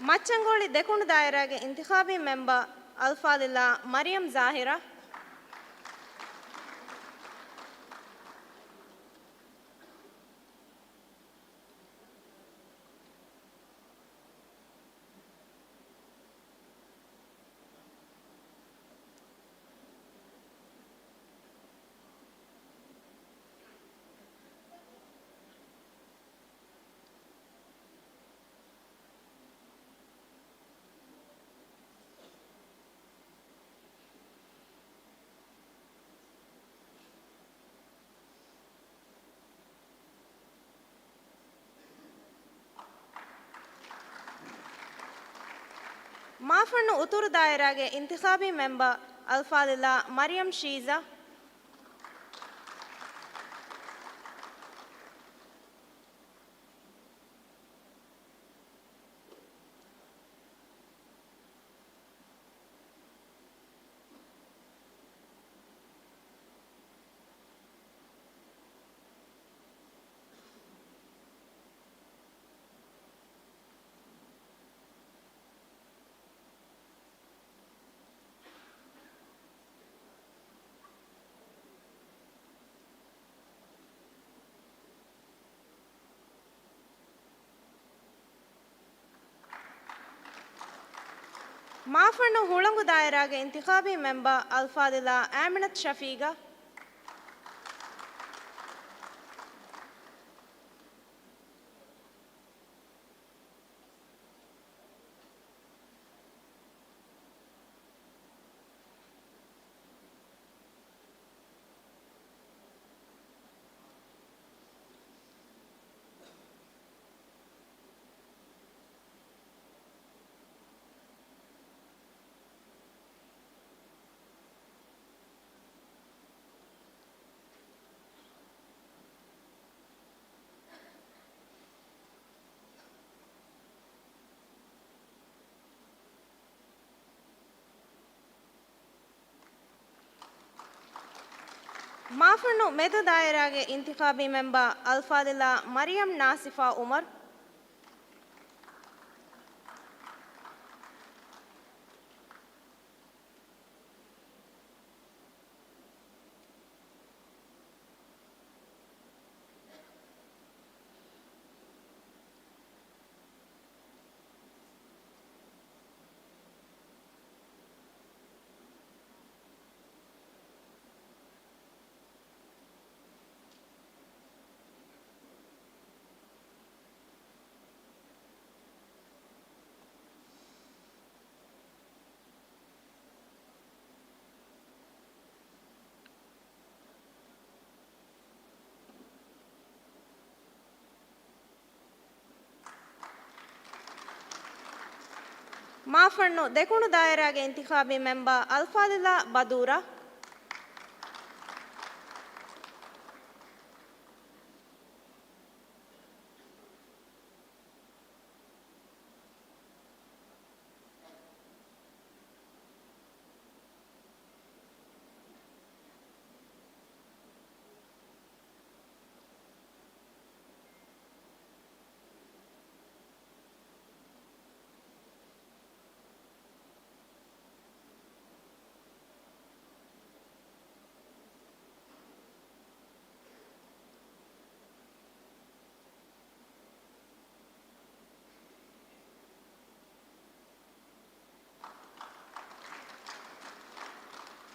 މައްޗަންގޯޅި ދެކުނު ދާއިރާގެ އިންތިޚާބީ މެމްބަރ އަލްފާޟިލާ މަރިޔަމް ޒާހިރާ. މާފަންނު އުތުރު ދާއިރާގެ އިންތިޚާބީ މެމްބަރ އަލްފާޟިލާ މަރިޔަމް ޝީޒާ. މާފަންނު ހުޅަނގު ދާއިރާގެ އިންތިޚާބީ މެމްބަރ އަލްފާޟިލާ އާމިނަތު ޝަފީގާ. މާފަންނު މެދު ދާއިރާގެ އިންތިޚާބީ މެމްބަރ އަލްފާޟިލާ މަރިޔަމް ނާސިފާ އުމަރު. މާފަންނު ދެކުނު ދާއިރާގެ އިންތިޚާބީ މެމްބަރ އަލްފާޟިލާ ބަދޫރާ.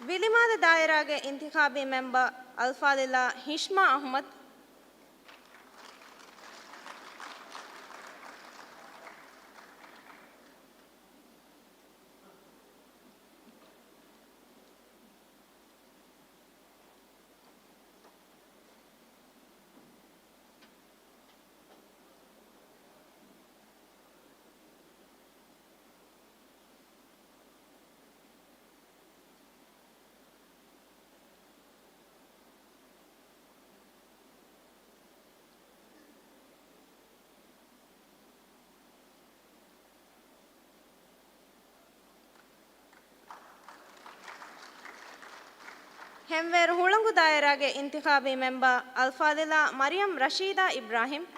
ވިލިމާލެ ދާއިރާގެ އިންތިޚާބީ މެމްބަރ އަލްފާޟިލާ ހިޝްމާ އަޙްމަދު. އެންވޭރު ހުޅަނގު ދާއިރާގެ އިންތިޚާބީ މެމްބާ އަލްފާޟިލާ މަރިޔަމް ރަޝީދާ އިބްރާހިމް.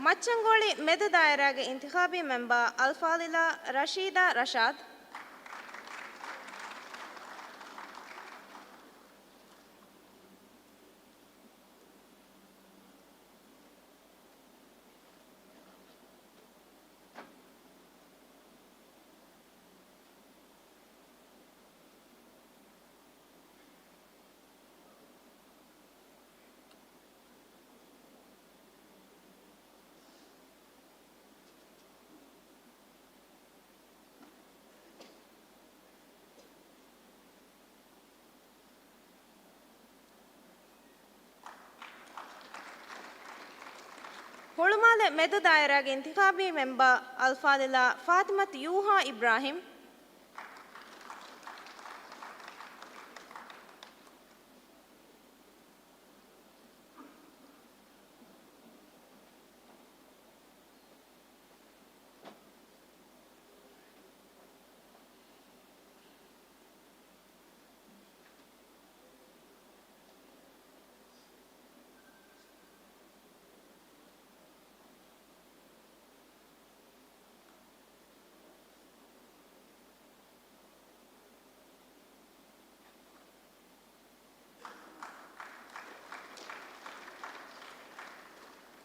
މައްޗަންގޮޅި މެދު ދާއިރާގެ އިންތިޚާބީ މެމްބާ އަލްފާޟިލާ ރަޝީދާ ރަޝާދް. ހުޅުމާލެ މެދު ދާއިރާގެ އިންތިޚާބީ މެމްބާ އަލްފާޟިލާ ފާތިމަތު ޔޫހާ އިބްރާހިމް.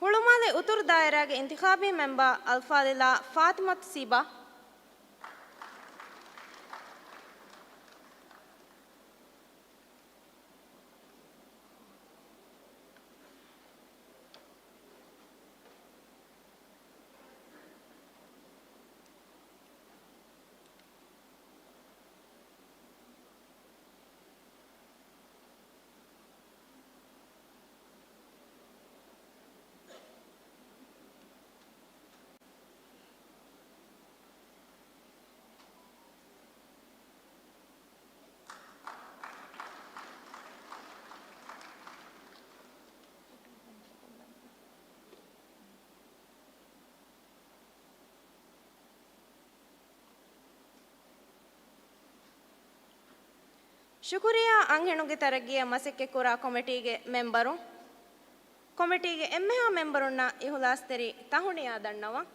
ހުޅުމާލެ އުތުރު ދާއިރާގެ އިންތިޚާބީ މެމްބާ އަލްފާޟިލާ ފާތިމަތު ސީބާ. ޝުކުރިއްޔާ އަންހެނުންގެ ތަރައްގީއަށް މަސައްކަތްކުރާ ކޮމިޓީގެ މެމްބަރުން. ކޮމިޓީގެ އެންމެހާ މެމްބަރުންނަށް އިހުލާސްތެރި ތަހުނިޔާ ދަންނަވަން.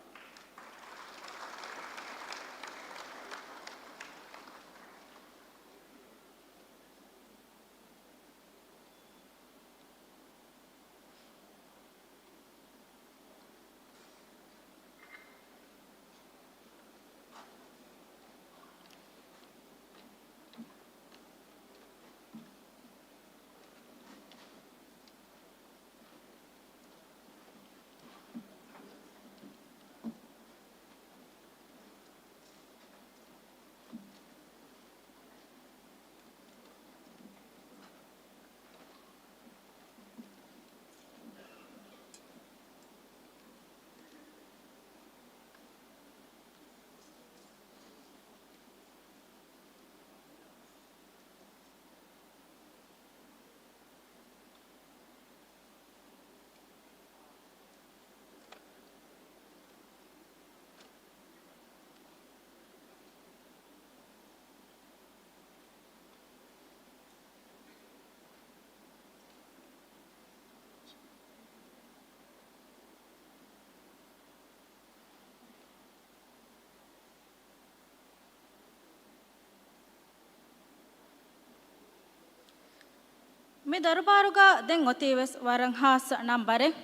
މި ދަރުބާރުގަ ދެން އޮތީވެސް ވަރަށް ހާއްސަ ނަންބަރެއް.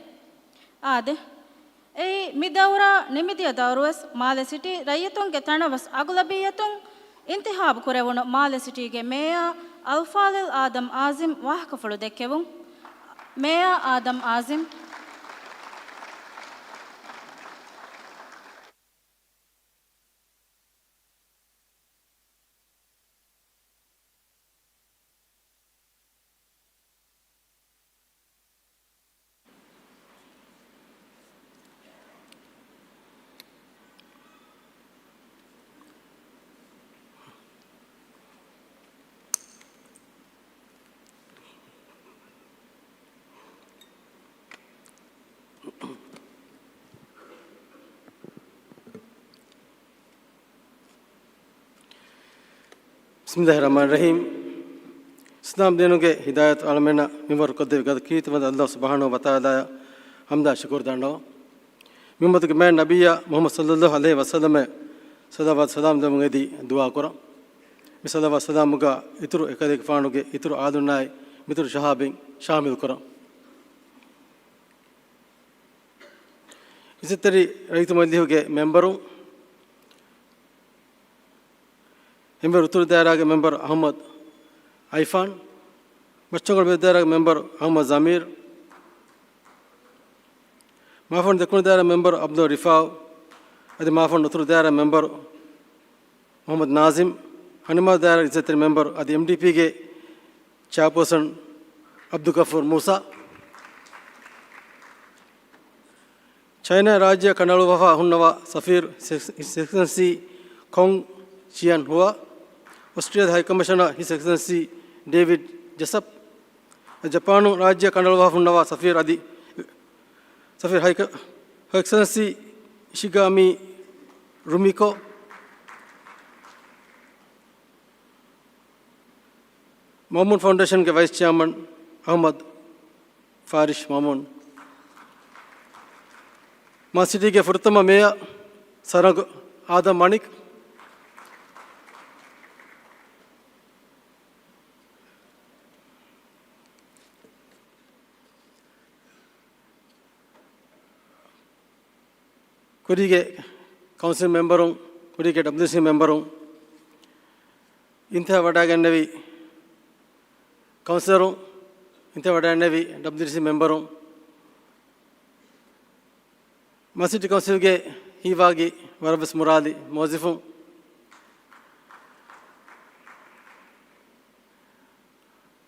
އާދެ، އެއީ، މި ދައުރާ ނިމިދިޔަ ދައުރުވެސް މާލެ ސިޓީ ރައްޔިތުންގެ ތަނަވަސް އަޣުލަބިއްޔަތުން އިންތިހާބު ކުރެވުނު މާލެ ސިޓީގެ މޭޔާ އަލްފާޟިލް އާދަމް އާޒިމް ވާހަކަފުޅު ދެއްކެވުން. މޭޔާ އާދަމް އާޒިމް. ބިސްމިއްލާހި ރަޙްމާނި ރަޙީމް. އިސްލާމް ދީނުގެ ހިދާޔަތު އަޅަމެންނަށް މިންވަރު ކޮށްދެއްވި ގަދަ ކީރިތިވަންތަ އަލްލާހު ސުބްޙާނަހޫ ވަތަޢާލާއަށް ޙަމްދާ ޝުކުރު ދަންނަވަން. މި އުއްމަތުގެ މާތް ނަބިއްޔާ މުޙައްމަދު ޞައްލައްލާހު ޢަލައިހި ވަސައްލަމަށް ޞަލަވާތު ސަލާމް ދެމުން އެދި ދުޢާ ކުރަން. މި ޞަލަވާތު ސަލާމުގަ އިތުރު އެކަލޭގެފާނުގެ އިތުރު އާލުންނާއި މިތުރު ޞަޙާބީން ޝާމިލް ކުރަން. އިއްޒަތްތެރި ރައްޔިތު މަޖިލީހުގެ މެމްބަރު، ހިންވަރު އުތުރު ދާއިރާގެ މެމްބަރު އަޙްމަދު އައިފާން، މައްޗަންގޮޅި މެދު ދާއިރާގެ މެމްބަރު އަޙްމަދު ޒަމީރު، މާފަން ދެކުނު ދާއިރާ މެމްބަރު އަބްދުލް ރިފާއު، އަދި މާފަން އުތުރު ދާއިރާ މެމްބަރު މުޙައްމަދު ނާޒިމް، ހަނިމާލު ދާއިރާ އިއްޒަތްތެރި މެމްބަރު އަދި އެމްޑީޕީގެ ޗެއާޕާސަން އަބްދުލް ޣަފޫރު މޫސާ. ޗައިނާ ރާއްޖެއަށް ކަނޑައަޅުއްވާފަ ހުންނަވާ ސަފީރު ހިސް-، ހިސް އެކްސެލެންސީ ކޮން ޗިޔަން ހުވާ، އޮސްޓްރޭލިޔާ ހައިކަމިޝަނަރ ހިސް އެކްސެލެންސީ ޑޭވިޑް ޖެސަޕް، ޖަޕާނު ރާއްޖެއަށް ކަނޑައަޅުއްވާފަ ހުންނަވާ ސަފީރު އަދި، ސަފީރު ހައި-، ހައި އެކްސެލެންސީ އިޝިގާމީ ރުމިކޯ، މައުމޫން ފައުންޑޭޝަންގެ ވައިސް ޗެއާމަން އަޙްމަދު ފާރިޝް މައުމޫން، މާލެ ސިޓީގެ ފުރަތަމަ މޭޔަރ ސަރަނގު އާދަމް މަނިކް، ކުރީގެ ކައުންސިލް މެމްބަރުން، ކުރީގެ ޑަބްލިއުޑީސީ މެމްބަރުން، އިންތިހާ ވަޑައިގެންނެވި ކައުންސިލަރުން، އިންތިހާ ވަޑައިގެންނެވި ޑަބްލިއުޑީސީ މެމްބަރުން، މާލެ ސިޓީ ކައުންސިލްގެ ހީވާގި ވަރަށްވެސް މުރާލި މުވައްޒަފުން،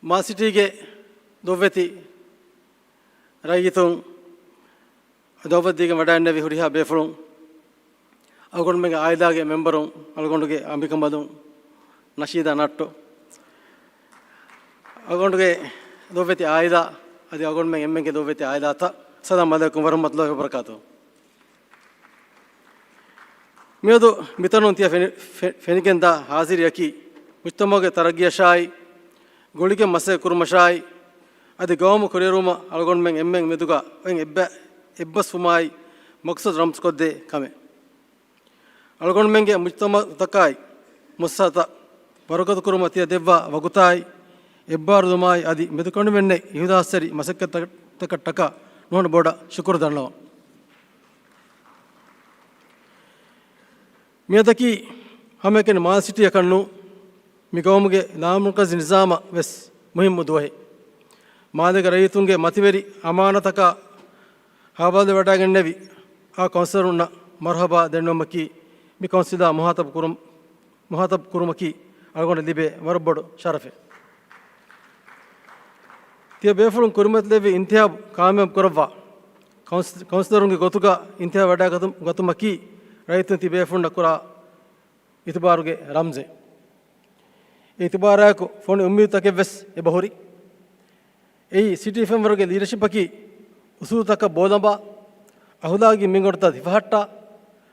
މާލެ ސިޓީގެ ދޮށްވެތި ރައްޔިތުން، ދައުވަތު ދީގެން ވަޑައިގެންނެވި ހުރިހާ ބޭފުޅުން، އަޅުގަނޑުމެންގެ އާއިލާގެ މެމްބަރުން، އަޅުގަނޑުގެ އަނބިކަނބަލުން ނަޝީދާ ނައްޓު، އަޅުގަނޑުގެ ދޮށްވެތި އާއިލާ، އަދި އަޅުގަނޑުމެން އެންމެންގެ ދޮށްވެތި އާއިލާތައް، އައްސަލާމު ޢަލައިކުމް ވަރަޙްމަތުﷲި ވަބަރަކާތުހު. މިއަދު މިތަނުން ތިޔަ ފެނި-، ފެ-، ފެނިގެންދާ ހާޒިރީއަކީ، މުޖްތަމަޢުގެ ތަރައްގީއަށާއި، ގުޅިގެން މަސައްކަތް ކުރުމަށާއި، އަދި ގައުމު ކުރިއެރުވުމަށް އަޅުގަނޑުމެން އެންމެން މެދުގަ އޮތް އެއްބަ-، އެއްބަސްވުމާއި، މަޤްޞަދު ރަމްޒުކޮށްދޭ ކަމެއް. އަޅުގަނޑުމެންގެ މުޖްތަމަޢުތަކާއި، މުއައްސަސާތައް ވަރުގަދަކުރުމަށް ތިޔަ ދެއްވާ ވަގުތާއި، އެއްބާރުލުމާއި އަދި މެދުކަނޑިމެންނެއް އިހުލާސްތެރި މަސައްކަތްތަކަށްޓަކާ ނުހަނު ބޮޑަށް ޝުކުރު ދަންނަވަން. މިއަދަކީ ހަމައެކަނި މާލެ ސިޓީއަކަށް ނޫން، މި ގައުމުގެ ލާމަރުކަޒީ ނިޒާމަށް ވެސް މުހިއްމު ދުވަހެއް. މާލޭގެ ރައްޔިތުންގެ މަތިވެރި އަމާނަތަކާ ހަވާލުވެވަޑައިގެންނެވި އާ ކައުންސިލަރުންނަށް މަރުޙަބާ ދެންނެވުމަކީ މި ކައުންސިލާ މުހާތަބް ކުރުން-، މުހާތަބް ކުރުމަކީ އަޅުގަނޑަށް ލިބޭ ވަރަށް ބޮޑު ޝަރަފެއް. ތިޔަ ބޭފުޅުން ކުރިމަތިލެއްވި އިންތިހާބު ކާމިޔާބު ކުރައްވާ، ކައުންސި-، ކައުންސިލަރުންގެ ގޮތުގަ އިންތިހާބު ވަޑައިގަތު-، ގަތުމަކީ ރައްޔިތުން ތި ބޭފުޅުންނަށް ކުރާ އިތުބާރުގެ ރަމްޒެއް. އެ އިތުބާރާއެކު ފޮނި އުއްމީދުތަކެއް ވެސް އެބަހުރި. އެއީ ސިޓީ ފެންވަރުގެ ލީޑަޝިޕަކީ އުސޫލުތަކަށް ބޯލަނބާ، އަހުލާގީ މިންވަރުތައް ހިފަހައްޓާ،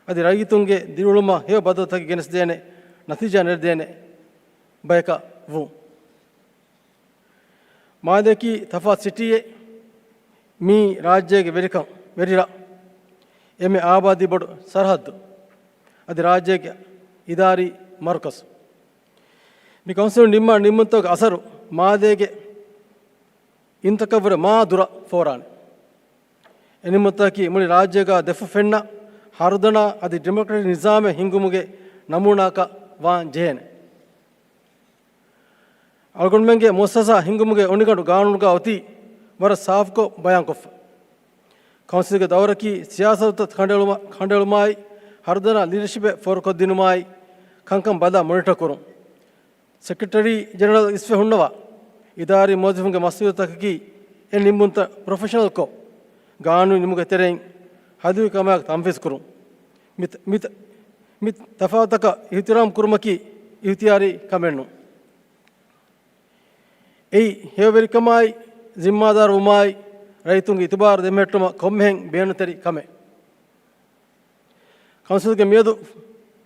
އަދި ރައްޔިތުންގެ ދިރިއުޅުމަށް ހެޔޮ ބަދަލުތަކެއް ގެނެސްދޭނެ، ނަތީޖާ ނެރެދޭނެ ބަޔަކަށް ވުން. މާލެއަކީ ތަފާތު ސިޓީއެއް. މީ ރާއްޖޭގެ ވެރިކަން، ވެރިރަށް. އެންމެ އާބާދީ ބޮޑު ސަރަހައްދު. އަދި ރާއްޖޭގެ އިދާރީ މަރުކަޒު. މި ކައުންސިލުން ނިންމާ ނިންމުންތަކުގެ އަސަރު މާލޭގެ އިންތަކަށްވުރެ މާ ދުރަށް ފޯރާނެ. އެނިމުންތަކަކީ މުޅި ރާއްޖޭގަ ދެފުށް ފެންނަ ހަރުދަނާ އަދި ޑިމޮކްރެޓިކް ނިޒާމެއް ހިންގުމުގެ ނަމޫނާއަކަށް ވާން ޖެހޭނެ. އަޅުގަނޑުމެންގެ މުއައްސަސާ ހިންގުމުގެ އޮނިގަނޑު ގާނޫނުގަ އޮތީ ވަރަށް ސާފުކޮށް ބަޔާންކޮށްފަ. ކައުންސިލްގެ ދައުރަކީ ސިޔާސަތުތައް ކަނޑައެޅުމާ-، ކަނޑައެޅުމާއި، ހަރުދަނާ ލީޑަޝިޕެއް ފޯރުކޮށްދިނުމާއި، ކަންކަން ބަލާ މޮނިޓަ ކުރުން. ސެކްރެޓަރީ ޖެނެރަލް އިސްވެ ހުންނަވާ، އިދާރީ މުވައްޒަފުންގެ މަސްއޫލިއްޔަތުތަކަކީ އެ ނިންމުންތައް ޕްރޮފެޝަނަލްކޮށް، ގާނޫނީ ނިމުގެ ތެރެއިން ހަލުވި ކަމާއެކު ތަންފީޒު ކުރުން. މި، މި، މި ތަފާތުތަކަށް އިހުތިރާމް ކުރުމަކީ އިހުތިޔާރީ ކަމެއް ނޫން. އެއީ ހެޔޮވެރިކަމާއި، ޒިންމާދާރުވުމާއި، ރައްޔިތުންގެ އިތުބާރު ދެމެހެއްޓުމަށް ކޮންމެހެން ބޭނުންތެރި ކަމެއް. ކައުންސިލްގެ މިއަދު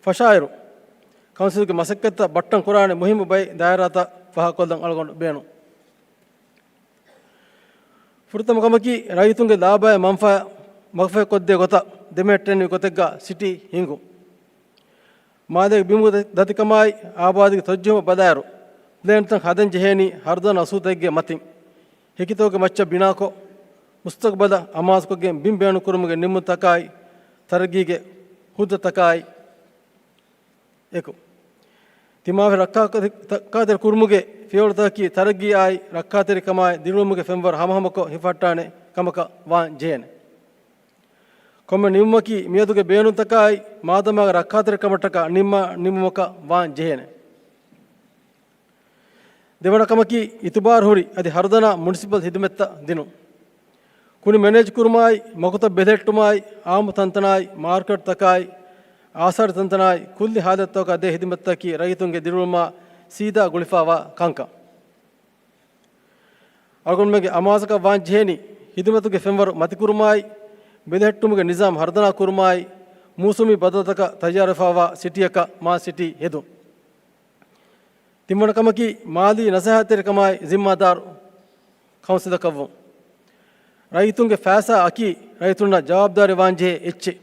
ފަށާއިރު، ކައުންސިލްގެ މަސައްކަތްތައް ބައްޓަން ކުރާނެ މުހިއްމު ބައެއް ދާއިރާތައް ފާހަގަކޮށްލަން އަޅުގަނޑު ބޭނުން. ފުރަތަމަ ކަމަކީ، ރައްޔިތުންގެ ލާބާއި މަންފާ މަގުފަހިކޮށްދޭ ގޮތަށް ދެމެހެއްޓެނިވި ގޮތެއްގަ ސިޓީ ހިންގުން. މާލޭގެ ބިމުގެ ދަތިކަމާއި އާބާދީގެ ތޮއްޖެހުމަށް ބަލާއިރު، ޕްލޭންތައް ހަދަން ޖެހޭނީ ހަރުދަނާ އުސޫލުތަކެއްގެ މަތިން. ހެކިތަކުގެ މައްޗަށް ބިނާކޮށް، މުސްތަގުބަލަށް އަމާޒުކޮށްގެން ބިން ބޭނުންކުރުމުގެ ނިންމުންތަކާއި، ތަރައްގީގެ ހުއްދަތަކާއި އެކު، ތިމާވެ ރައްކާތެރި ކުރުމުގެ ފިޔަވަޅުތަކަކީ ތަރައްގީއާއި، ރައްކާތެރިކަމާއި، ދިރިއުޅުމުގެ ފެންވަރު ހަމަހަމަކޮށް ހިފަހައްޓާނެ ކަމަކަށް ވާން ޖެހޭނެ. ކޮންމެ ނިންމުމަކީ މިއަދުގެ ބޭނުންތަކާއި، މާދަމާގެ ރައްކާތެރިކަމަށްޓަކާ ނިންމާ ނިންމުމަކަށް ވާން ޖެހޭނެ. ދެވަނަ ކަމަކީ، އިތުބާރު ހުރި އަދި ހަރުދަނާ މުނިސިޕަލް ހިދުމަތްތައް ދިނުން. ކުނި މެނޭޖް ކުރުމާއި، މަގުތައް ބެލެހެއްޓުމާއި، އާއްމު ތަންތަނާއި، މާރކެޓްތަކާއި، އާސާރީ ތަންތަނާއި، ކުއްލި ހާލަތްތަކަކަށް ދޭ ހިދުމަތްތަކަކީ ރައްޔިތުންގެ ދިރިއުޅުމާ ސީދާ ގުޅިފައިވާ ކަންކަން. އަޅުގަނޑުމެންގެ އަމާޒަކަށް ވާން ޖެހޭނީ، ހިދުމަތުގެ ފެންވަރު މަތިކުރުމާއި، ބެލެހެއްޓުމުގެ ނިޒާމް ހަރުދަނާ ކުރުމާއި، މޫސުމީ ބަދަލުތަކަށް ތައްޔާރުވެފައިވާ ސިޓީއަކަށް މާ ސިޓީ ހެދުން. ތިންވަނަ ކަމަކީ، މާލީ ނަސޭހަތްތެރިކަމާއި ޒިންމާދާރު ކައުންސިލަކަށްވުން. ރައްޔިތުންގެ ފައިސާއަކީ ރައްޔިތުންނަށް ޖަވާބުދާރީ ވާންޖެހޭ އެއްޗެއް.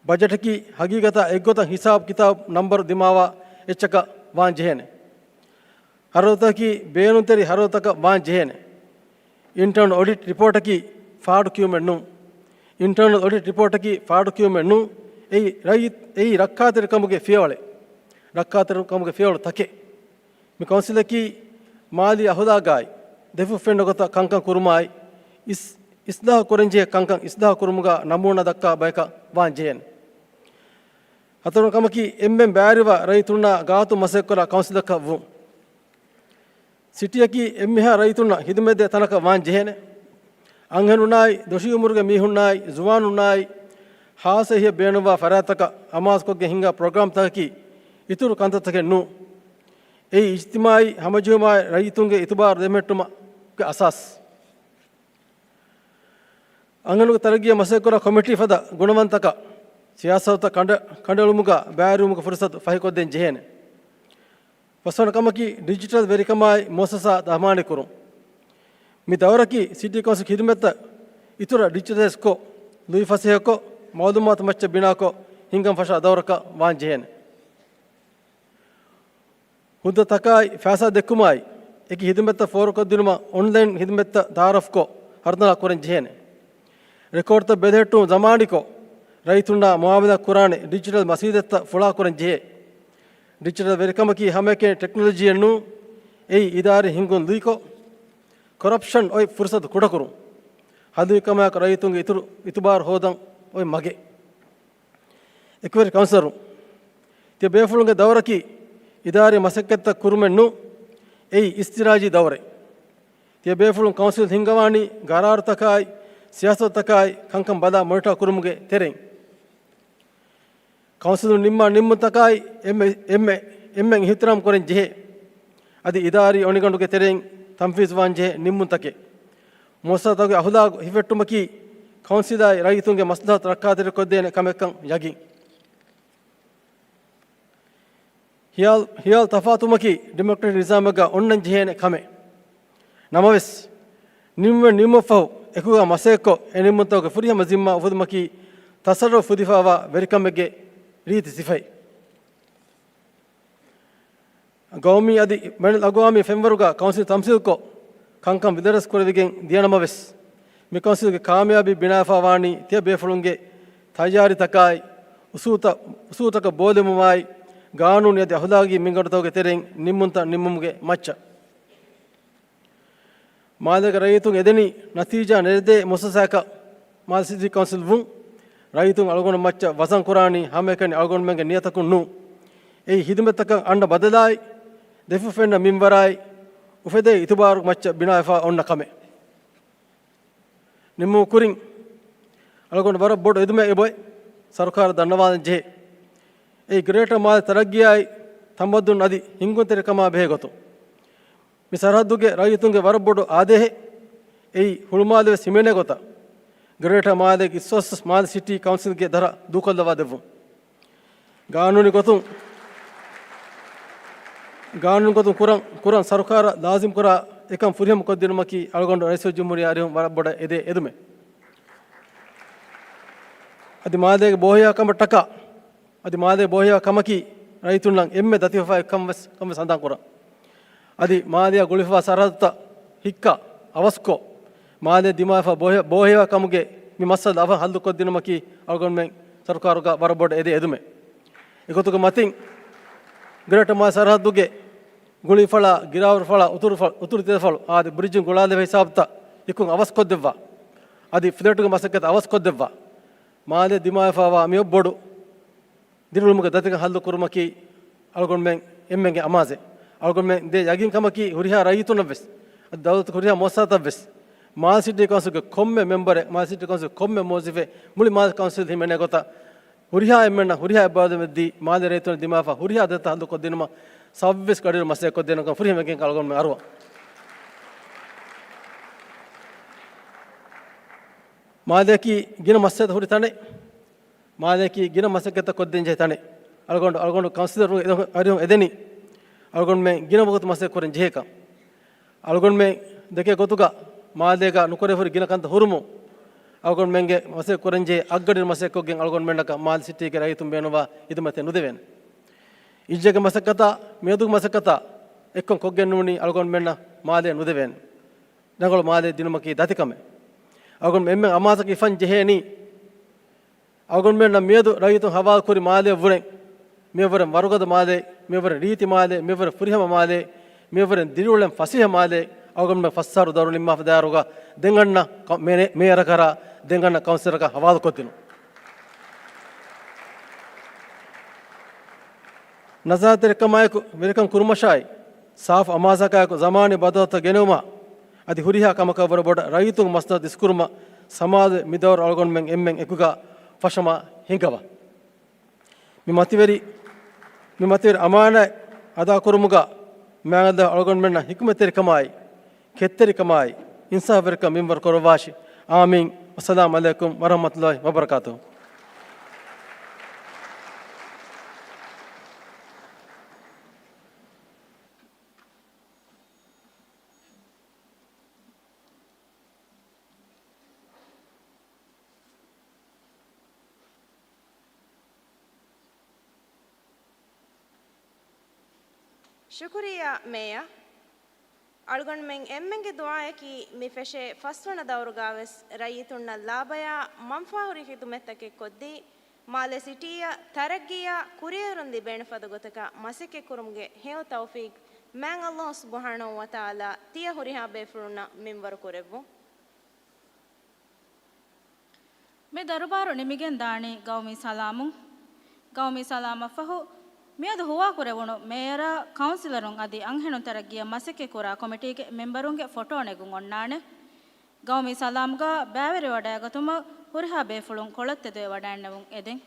ބަޖެޓަކީ ހަގީގަތަށް އެއްގޮތަށް ހިސާބު ކިތާބު ނަންބަރު ދިމާވާ އެއްޗަކަށް ވާން ޖެހޭނެ. ހަރަދުތަކަކީ ބޭނުންތެރި ހަރަދުތަކަށް ވާން ޖެހޭނެ. އިންޓަރނަލް އޮޑިޓް ރިޕޯޓަކީ ފާޑު ކިޔުމެއް ނޫން. އިންޓަރނަލް އޮޑިޓް ރިޕޯޓަކީ ފާޑު ކިޔުމެއް ނޫން. އެއީ ރައްޔި-، އެއީ ރައްކާތެރިކަމުގެ ފިޔަވަޅެއް. ރައްކާތެރިކަމުގެ ފިޔަވަޅު ތަކެއް. މި ކައުންސިލަކީ މާލީ އަހުލާގާއި، ދެފުށް ފެންނަ ގޮތަށް ކަންކަން ކުރުމާއި، އިސް-، އިސްލާހު ކުރަންޖެހޭ ކަންކަން އިސްލާހު ކުރުމުގަ ނަމޫނާ ދައްކާ ބަޔަކަށް ވާން ޖެހޭނެ. ހަތަރުން ކަމަކީ، އެންމެން ބައިވެރިވާ ރައްޔިތުންނާ ގާތު މަސައްކަތްކުރާ ކައުންސިލަކަށް ވުން. ސިޓީއަކީ އެންމެހާ ރައްޔިތުންނަށް ހިދުމަތްދޭ ތަނަކަށް ވާން ޖެހޭނެ. އަންހެނުންނާއި، ދޮށީ އުމުރުގެ މީހުންނާއި، ޒުވާނުންނާއި، ހާއްސަ އެހީއަށް ބޭނުންވާ ފަރާތްތަކަށް އަމާޒުކޮށްގެން ހިންގާ ޕްރޮގްރާމްތަކަކީ އިތުރު ކަންތައްތަކެއް ނޫން. އެއީ އިޖްތިމާއީ ހަމަޖެހުމާއި، ރައްޔިތުންގެ އިތުބާރު ދެމެހެއްޓުމުގެ އަސާސް. އަންހެނުންގެ ތަރައްގީއަށް މަސައްކަތްކުރާ ކޮމިޓީ ފަދަ ގުނަވަންތަކަށް ސިޔާސަތުތައް ކަނޑަ-، ކަނޑައެޅުމުގަ ބައިވެރިވުމުގެ ފުރުސަތު ފަހިކޮށްދޭން ޖެހޭނެ. ފަސްވަނަ ކަމަކީ، ޑިޖިޓަލް ވެރިކަމާއި މުއައްސަސާ ދަމާނީކުރުން. މި ދައުރަކީ ސިޓީ ކައުންސިލް ޚިދުމަތްތައް އިތުރަށް ޑިޖިޓަލައިޒްކޮށް، ލުއިފަސޭހަކޮށް، މައުލޫމާތު މައްޗަށް ބިނާކޮށް ހިންގަން ފަށާ ދައުރަކަށް ވާން ޖެހޭނެ. ހުއްދަތަކާއި ފައިސާ ދެއްކުމާއި، އެކި ހިދުމަތްތައް ފޯރުކޮށްދިނުމަށް އޮންލައިން ހިދުމަތްތައް ތައާރަފްކޮށް، ހަރުދަނާ ކުރަން ޖެހޭނެ. ރެކޯޑްތައް ބެލެހެއްޓުން ޒަމާނީކޮށް، ރައްޔިތުންނާ މުއާމަލާތް ކުރާނެ ޑިޖިޓަލް މަސީދަތްތައް ފުޅާކުރަން ޖެހޭ. ޑިޖިޓަލް ވެރިކަމަކީ ހަމައެކަނި ޓެކްނޮލޮޖީއެއް ނޫން. އެއީ އިދާރީ ހިންގުން ލުއިކޮށް، ކޮރަޕްޝަން އޮތް ފުރުސަތު ކުޑަކުރުން. ހަލުވި ކަމާއެކު ރައްޔިތުންގެ އިތުރު އިތުބާރު ހޯދަން އޮތް މަގެއް. އެކުވެރި ކައުންސިލަރުން، ތިޔަބޭފުޅުންގެ ދައުރަކީ އިދާރީ މަސައްކަތްތައް ކުރުމެއް ނޫން. އެއީ އިސްތިރާޖީ ދައުރެއް. ތިޔަބޭފުޅުން ކައުންސިލް ހިންގަވާނީ ގަރާރުތަކާއި، ސިޔާސަތުތަކާއި، ކަންކަން ބަލާ މޮނިޓާ ކުރުމުގެ ތެރެއިން. ކައުންސިލުން ނިންމާ ނިންމުންތަކާއި އެންމެ، އެންމެ، އެންމެން އިހުތިރާމް ކުރަން ޖެހޭ. އަދި އިދާރީ އޮނިގަނޑުގެ ތެރެއިން ތަންފީޒުވާން ޖެހޭ ނިންމުންތަކެއް. މުއައްސަސާތަކުގެ އަހުލާގު ހިފެއްޓުމަކީ ކައުންސިލާއި ރައްޔިތުންގެ މަސްލަހަތު ރައްކާތެރިކޮށްދޭނެ ކަމެއްކަން ޔަގީން. ހިޔާލް، ހިޔާލް ތަފާތުވުމަކީ ޑިމޮކްރެޓިކް ނިޒާމެއްގަ އޮންނަން ޖެހޭނެ ކަމެއް. ނަމަވެސް، ނިންމެ ނިންމުން ފަހު އެކުގަ މަސައްކަތްކޮށް، އެ ނިންމުންތަކުގެ ފުރިހަމަ ޒިންމާ އުފުދުމަކީ ތަސައްރަފު ފުދިފައިވާ ވެރިކަމެއްގެ ރީތި ސިފައެއް. ގައުމީ އަދި ބައިނަލްއަގްވާމީ ފެންވަރުގަ ކައުންސިލް ތަމްސީލްކޮށް، ކަންކަން ވިލަރެސް ކުރެވިގެން ދިޔަނަމަވެސް، މި ކައުންސިލްގެ ކާމިޔާބީ ބިނާވެފައިވާނީ ތިޔަ ބޭފުޅުންގެ ތައްޔާރީތަކާއި، އުސޫލްތައް، އުސޫލްތަކަށް ބޯލެވުމާއި، ގާނޫނީ އަދި އަހުލާގީ މިންގަނޑުތަކުގެ ތެރެއިން ނިންމުންތައް ނިންމުމުގެ މައްޗަށް. މާލޭގެ ރައްޔިތުން އެދެނީ ނަތީޖާ ނެރެދޭ މުއައްސަސާއަކަށް. މާލެ ސިޓީ ކައުންސިލް ވުން ރައްޔިތުން އަޅުގަނޑު މައްޗަށް ވަޒަން ކުރާނީ ހަމައެކަނި އަޅުގަނޑުމެންގެ ނިޔަތަކުން ނޫން. އެއީ ހިދުމަތްތަކަށް އަންނަ ބަދަލާއި، ދެފުށް ފެންނަ މިންވަރާއި، އުފެދޭ އިތުބާރު މައްޗަށް ބިނާވެފަ އޮންނަ ކަމެއް. ނިންމުމުގެ ކުރިން އަޅުގަނޑު ވަރަށް ބޮޑު އެދުމެއް އެބައޮތް ސަރުކާރަށް ދަންނަވާލަން ޖެހޭ. އެއީ ގްރޭޓަރ މާލެ ތަރައްގީއާއި، ތަމައްދުން އަދި ހިންގުންތެރިކަމާ ބެހޭ ގޮތުން. މި ސަރަހައްދުގެ ރައްޔިތުންގެ ވަރަށް ބޮޑު އާދޭހެއް. އެއީ ހުޅުމާލެ ވެސް ހިމެނޭ ގޮތަށް ގްރޭޓަރ މާލޭގެ އިސްވަސް މާލެ ސިޓީ ކައުންސިލްގެ ދަރަ ދޫކޮށްލައްވާ ދެއްވުން. ގާނޫނީ ގޮތުން، ގާނޫނީ ގޮތުން ކުރަން، ކުރަން ސަރުކާރަށް ލާޒިމް ކުރާ އެކަން ފުރިހަމަ ކޮށްދިނުމަކީ އަޅުގަނޑު ރައީސުލްޖުމްހޫރިއްޔާ އަރިހުން ވަރަށް ބޮޑަށް އެދޭ އެދުމެއް. އަދި މާލޭގެ ބޯހިޔާ ކަމަށްޓަކާ، އަދި މާލޭ ބޯހިޔާ ކަމަކީ ރައްޔިތުންނަށް އެންމެ ދަތިވެފައި ކަން ވެސް، ކަން ވެސް ހަނދާން ކުރަން. އަދި މާލެއާ ގުޅިފަވާ ސަރަހައްދުތައް ހިއްކާ އަވަސްކޮށް، މާލެ ދިމާވެފަ ބޯހި-، ބޯހިޔާ ކަމުގެ މި މައްސަލަ އަވަހަށް ހައްލުކޮށްދިނުމަކީ އަޅުގަނޑުމެން ސަރުކާރުގަ ވަރަށް ބޮޑަށް އެދޭ އެދުމެއް. އެގޮތުގެ މަތިން ގްރޭޓަރ މާލެ ސަރަހައްދުގެ ގުޅީފަޅާ، ގިރާވަރުފަޅާ، އުތުރުފަ-، އުތުރު ތެދުފަޅު އާދި ބްރިޖިން ގުޅާލެވޭ ހިސާބުތައް ހިއްކުން އަވަސްކޮށްދެއްވާ. އަދި ފްލެޓުގެ މަސައްކަތް އަވަސްކޮށްދެއްވާ. މާލެ ދިމާވެފަވާ މިއޮއް ބޮޑު ދިރިއުޅުމުގެ ދަތިކަން ހައްލު ކުރުމަކީ އަޅުގަނޑުމެން އެންމެންގެ އަމާޒެއް. އަޅުގަނޑުމެން ދޭ ޔަގީންކަމަކީ ހުރިހާ ރައްޔިތުންނަށް ވެސް، އަދި ދައުލަތުގެ ހުރިހާ މުއައްސަސާތައް ވެސް، މާލެ ސިޓީ ކައުންސިލްގެ ކޮންމެ މެމްބަރެއް، މާލެ ސިޓީ ކައުންސިލް ކޮންމެ މުވައްޒަފެއް، މުޅި މާލެ ކައުންސިލް ހިމެނޭ ގޮތަށް ހުރިހާ އެންމެންނަށް ހުރިހާ އެއްބައިވަރު ދީ، މާލެ ރައްޔިތުން ދިމާވެފަ ހުރިހާ ދަތިކަން ހައްލު ކޮށްދިނުމަށް ސައުވީސް ގަޑިއިރު މަސައްކަތް ކޮށްދޭނެ ކަން ފުރިހަމަ ޔަގީންކަން އަޅުގަނޑުމެން އަރުވަން. މާލެއަކީ ގިނަ މައްސަލަތައް ހުރި ތަނެއް. މާލެއަކީ ގިނަ މަސައްކަތްތައް ކޮށްދޭން ޖެހޭ ތަނެއް. އަޅުގަނޑު، އަޅުގަނޑު ކައުންސިލަރުން އެދެ-، އަރިހުން އެދެނީ އަޅުގަނޑުމެން ގިނަ ވަގުތު މަސައްކަތް ކުރަން ޖެހޭކަން. އަޅުގަނޑުމެން ދެކޭ ގޮތުގަ މާލޭގަ ނުކުރެ ހުރި ގިނަ ކަންތައް ހުރުމުން އަޅުގަނޑުމެންގެ މަސައްކަތް ކުރަން ޖެހޭ އަށްގަޑިއިރު މަސައްކަތްކޮށްގެން އަޅުގަނޑުމެންނަކަށް މާލެ ސިޓީގެ ރައްޔިތުން ބޭނުންވާ ހިދުމަތެއް ނުދެވޭނެ. އިއްޒަތްގެ މަސައްކަތާ މިއަދުގެ މަސައްކަތާ އެއްކޮށް ކޮށްގެން ނޫނީ އަޅުގަނޑުމެންނަށް މާލެ ނުދެވޭނެ. ރަނގަޅު މާލެ ދިނުމަކީ ދަތިކަމެއް. އަޅުގަނޑު އެންމެން އަމާޒަކަށް އިފަން ޖެހޭނީ އަޅުގަނޑުމެންނަށް މިއަދު ރައްޔިތުން ހަވާލުކުރި މާލެ ވުރެން، މިއަށްވުރެން ވަރުގަދަ މާލެ، މިއަށްވުރެން ރީތި މާލެ، މިއަށްވުރެން ފުރިހަމަ މާލެ، މިއަށްވުރެން ދިރިއުޅެން ފަސޭހަ މާލެ، އަޅުގަނޑުމެން ފަސް އަހަރު ދައުރު ނިންމާފަ ދާއިރުގަ ދެން އަންނަ ކަ-، މޭ-، މޭޔަރަކަށް ދެން އަންނަ ކައުންސިލަރަކަށް ހަވާލުކޮށްދިނުން. ނަޒާރަތްތެރިކަމާއެކު ވެރިކަން ކުރުމަށާއި، ސާފު އަމާޒަކާއެކު ޒަމާނީ ބަދަލުތައް ގެނެވުމާ، އަދި ހުރިހާ ކަމަކަށް ވަރަށް ބޮޑަށް ރައްޔިތުން މަސައްކަތް ދިސްކުރުމަށް ސަމާލުވެ މި ދައުރު އަޅުގަނޑުމެން އެންމެން އެކުގަ ފަށަމާ ހިނގަވާ. މި މަތިވެރި، މި މަތިވެރި އަމާނާތް އަދާކުރުމުގަ މާތް ﷲ އަޅުގަނޑުމެންނަށް ޙިކުމަތްތެރިކަމާއި، ކެތްތެރިކަމާއި، އިންސާފުވެރިކަން މިންވަރު ކުރައްވާށި. އާމީން. ވައްސަލާމް ޢަލައިކުމް ވަރަޙްމަތުﷲ ވަބަރަކާތުހު. ޝުކުރިއްޔާ މޭޔަރ. އަޅުގަނޑުމެން އެންމެންގެ ދުޢާއަކީ މި ފެށޭ ފަސްވަނަ ދައުރުގަވެސް ރައްޔިތުންނަށް ލާބަޔާ މަންފާހުރި ޚިދުމަތްތަކެއް ކޮށްދީ، މާލެ ސިޓީއަށް ތަރައްގީއާ ކުރިއެރުން ލިބޭނެ ފަދަ ގޮތަކަށް މަސައްކަތްކުރުމުގެ ހެޔޮ ތައުފީޤް މާތް ﷲ ސުބްޙާނަހޫ ވަތަޢާލާ ތިޔަ ހުރިހާ ބޭފުޅުންނަށް މިންވަރު ކުރެއްވުން. މި ދަރުބާރު ނިމިގެން ދާނީ ގައުމީ ސަލާމުން. ގައުމީ ސަލާމަށްފަހު، މިއަދު ހުވާކުރެވުނު މޭޔަރާ، ކައުންސިލަރުން އަދި އަންހެނުން ތަރައްގީއަށް މަސައްކަތްކުރާ ކޮމިޓީގެ މެމްބަރުންގެ ފޮޓޯ ނެގުން އޮންނާނެ. ގައުމީ ސަލާމްގަ ބައިވެރިވަޑައިގަތުމަށް ހުރިހާ ބޭފުޅުން ކޮޅަށް ތެދުވެވަޑައިންނެވުން އެދެން.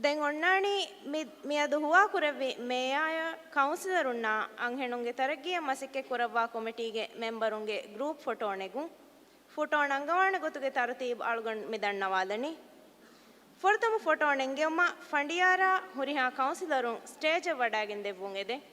ދެން އޮންނާނީ މި، މިއަދު ހުވާކުރެއްވި މޭޔާއަށް ކައުންސިލަރުންނާ އަންހެނުންގެ ތަރައްގީއަށް މަސައްކަތް ކުރައްވާ ކޮމިޓީގެ މެމްބަރުންގެ ގްރޫޕް ފޮޓޯ ނެގުން. ފޮޓޯ ނަންގަވާނެ ގޮތުގެ ތަރުތީބު އަޅުގަނޑު މި ދަންނަވާލަނީ. ފުރަތަމަ ފޮޓޯ ނެންގެވުމަށް ފަނޑިޔާރާ ހުރިހާ ކައުންސިލަރުން ސްޓޭޖަށް ވަޑައިގެން ދެއްވުން އެދެން.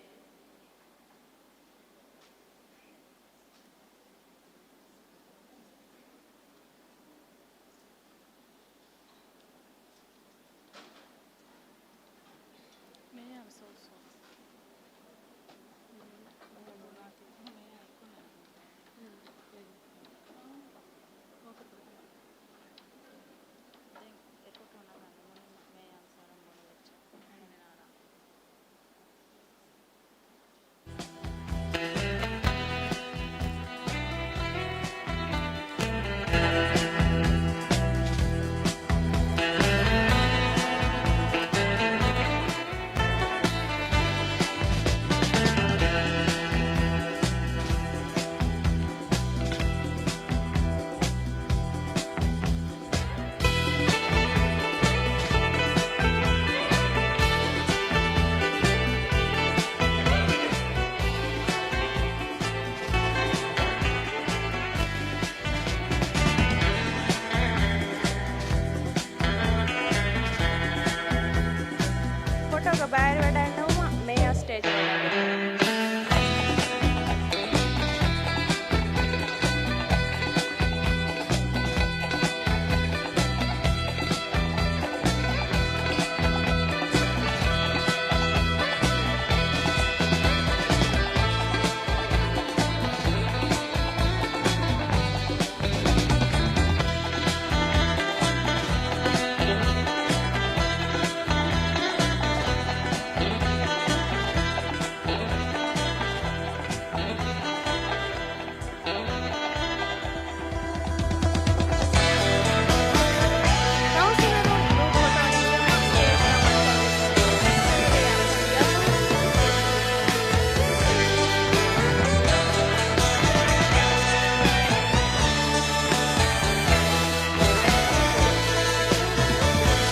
ފޮޓޯގަ ބައިވެރިވެވަޑައިގަންނަވުމަށް މޭޔާ ސްޓޭޖަށް ވަޑައިގެން.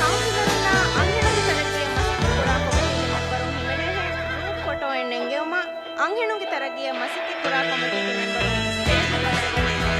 ކައުންސިލަރުންނާ އަންހެނުންގެ ތަރައްގީއަށް މަސައްކަތް ކުރާ ކޮމިޓީގެ މެމްބަރުން ހިމެނޭހެން ގްރޫޕް ފޮޓޯއެއް ނެންގެވުމަށް އަންހެނުންގެ ތަރައްގީއަށް މަސައްކަތް ކުރާ ކޮމިޓީގެ މެމްބަރުން ސްޓޭޖަށް ވަޑައިގެން ދެއްވުން.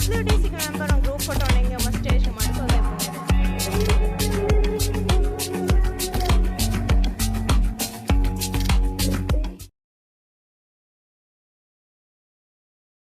ޑަބްލިއުޑީސީގެ މެމްބަރުން ގްރޫޕް ފޮޓޯ ނެންގެ